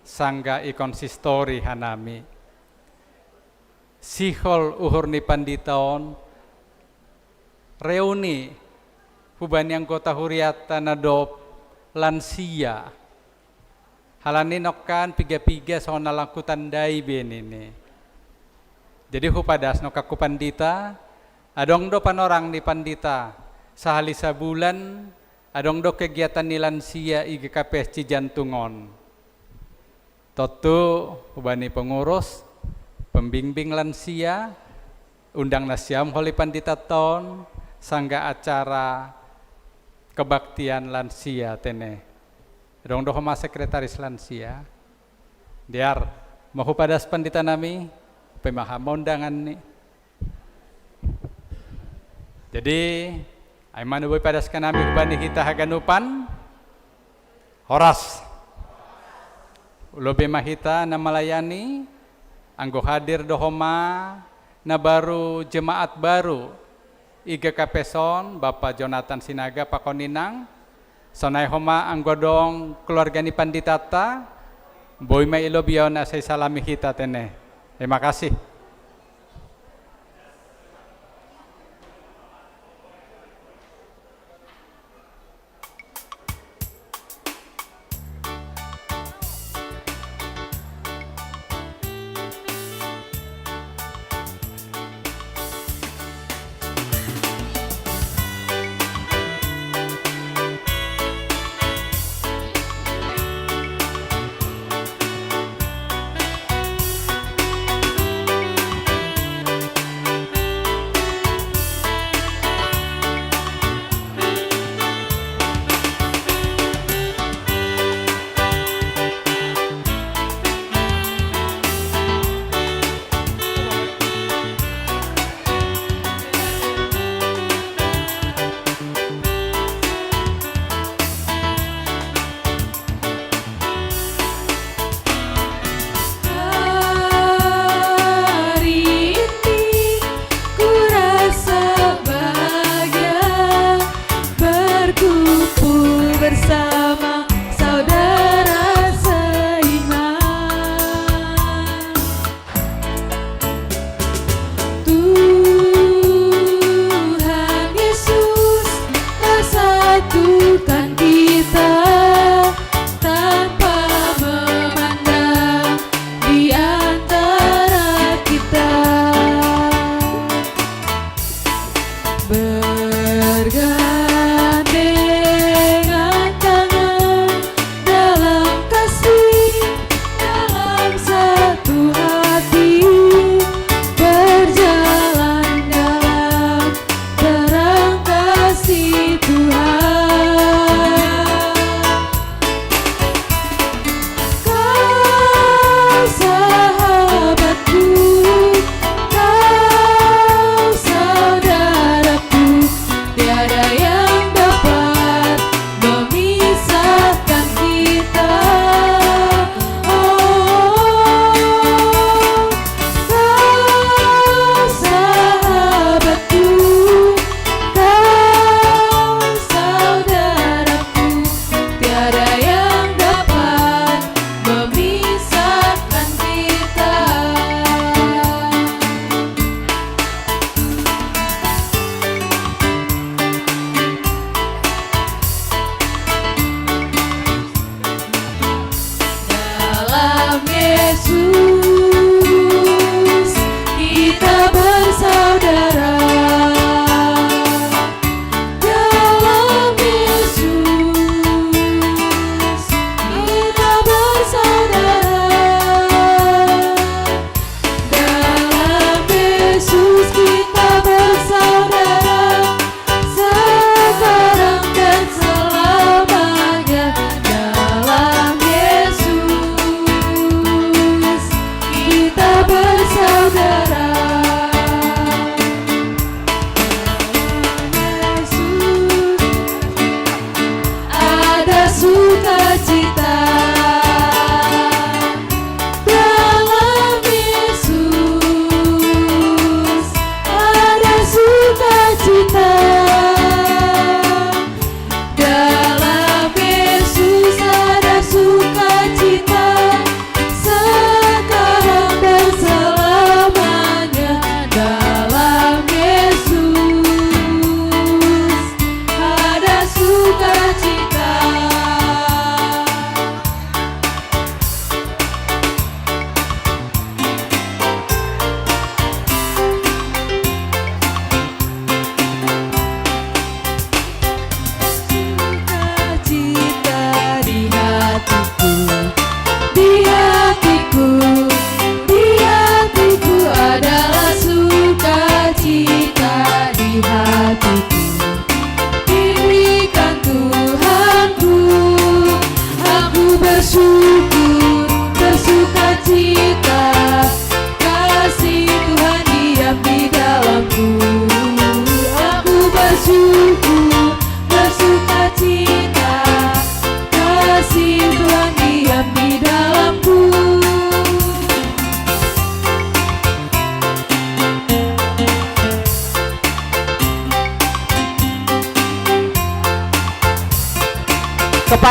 sanggah i konsistori hanami. Sihol uhur ni pandita on reuni hubani anggota huriatta na dob lansia. Halani nongkan piga-piga songon na lang hutandai be nini. Jadi hupadas nongkan hu pandita, adong do panorang ni pandita sahali sabulan, adong do kegiatan ni lansia i G K P S Cijantung on. Tontu hubani pengurus, pembimbing lansia, undang nasiam holi pandita on, sanggah acara kebaktian lansia tene. Adong do homa sekretaris lansia. Dear, mau hupadas pandita nami, pe maha mondangan ni. Jadi, ai ma na boi padaskon nami hubani hita haganupan. Horas. Lobi ma hita na malayani, anggo hadir do homa na baru, jemaat baru i G K P S on, Bapa Jonathan Sinaga pakon inang, sonai homa anggo adong keluarga ni panditanta, boi ma ilobi on asa isalami hita tene. Terima kasih.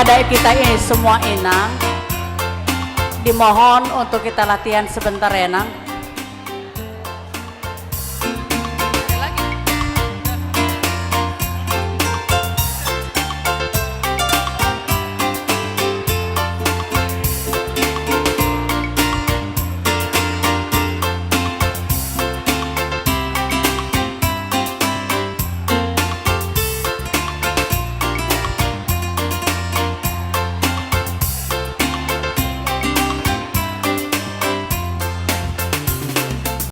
Adik kita ini semua, Inang, dimohon untuk kita latihan sebentar ya, Nang.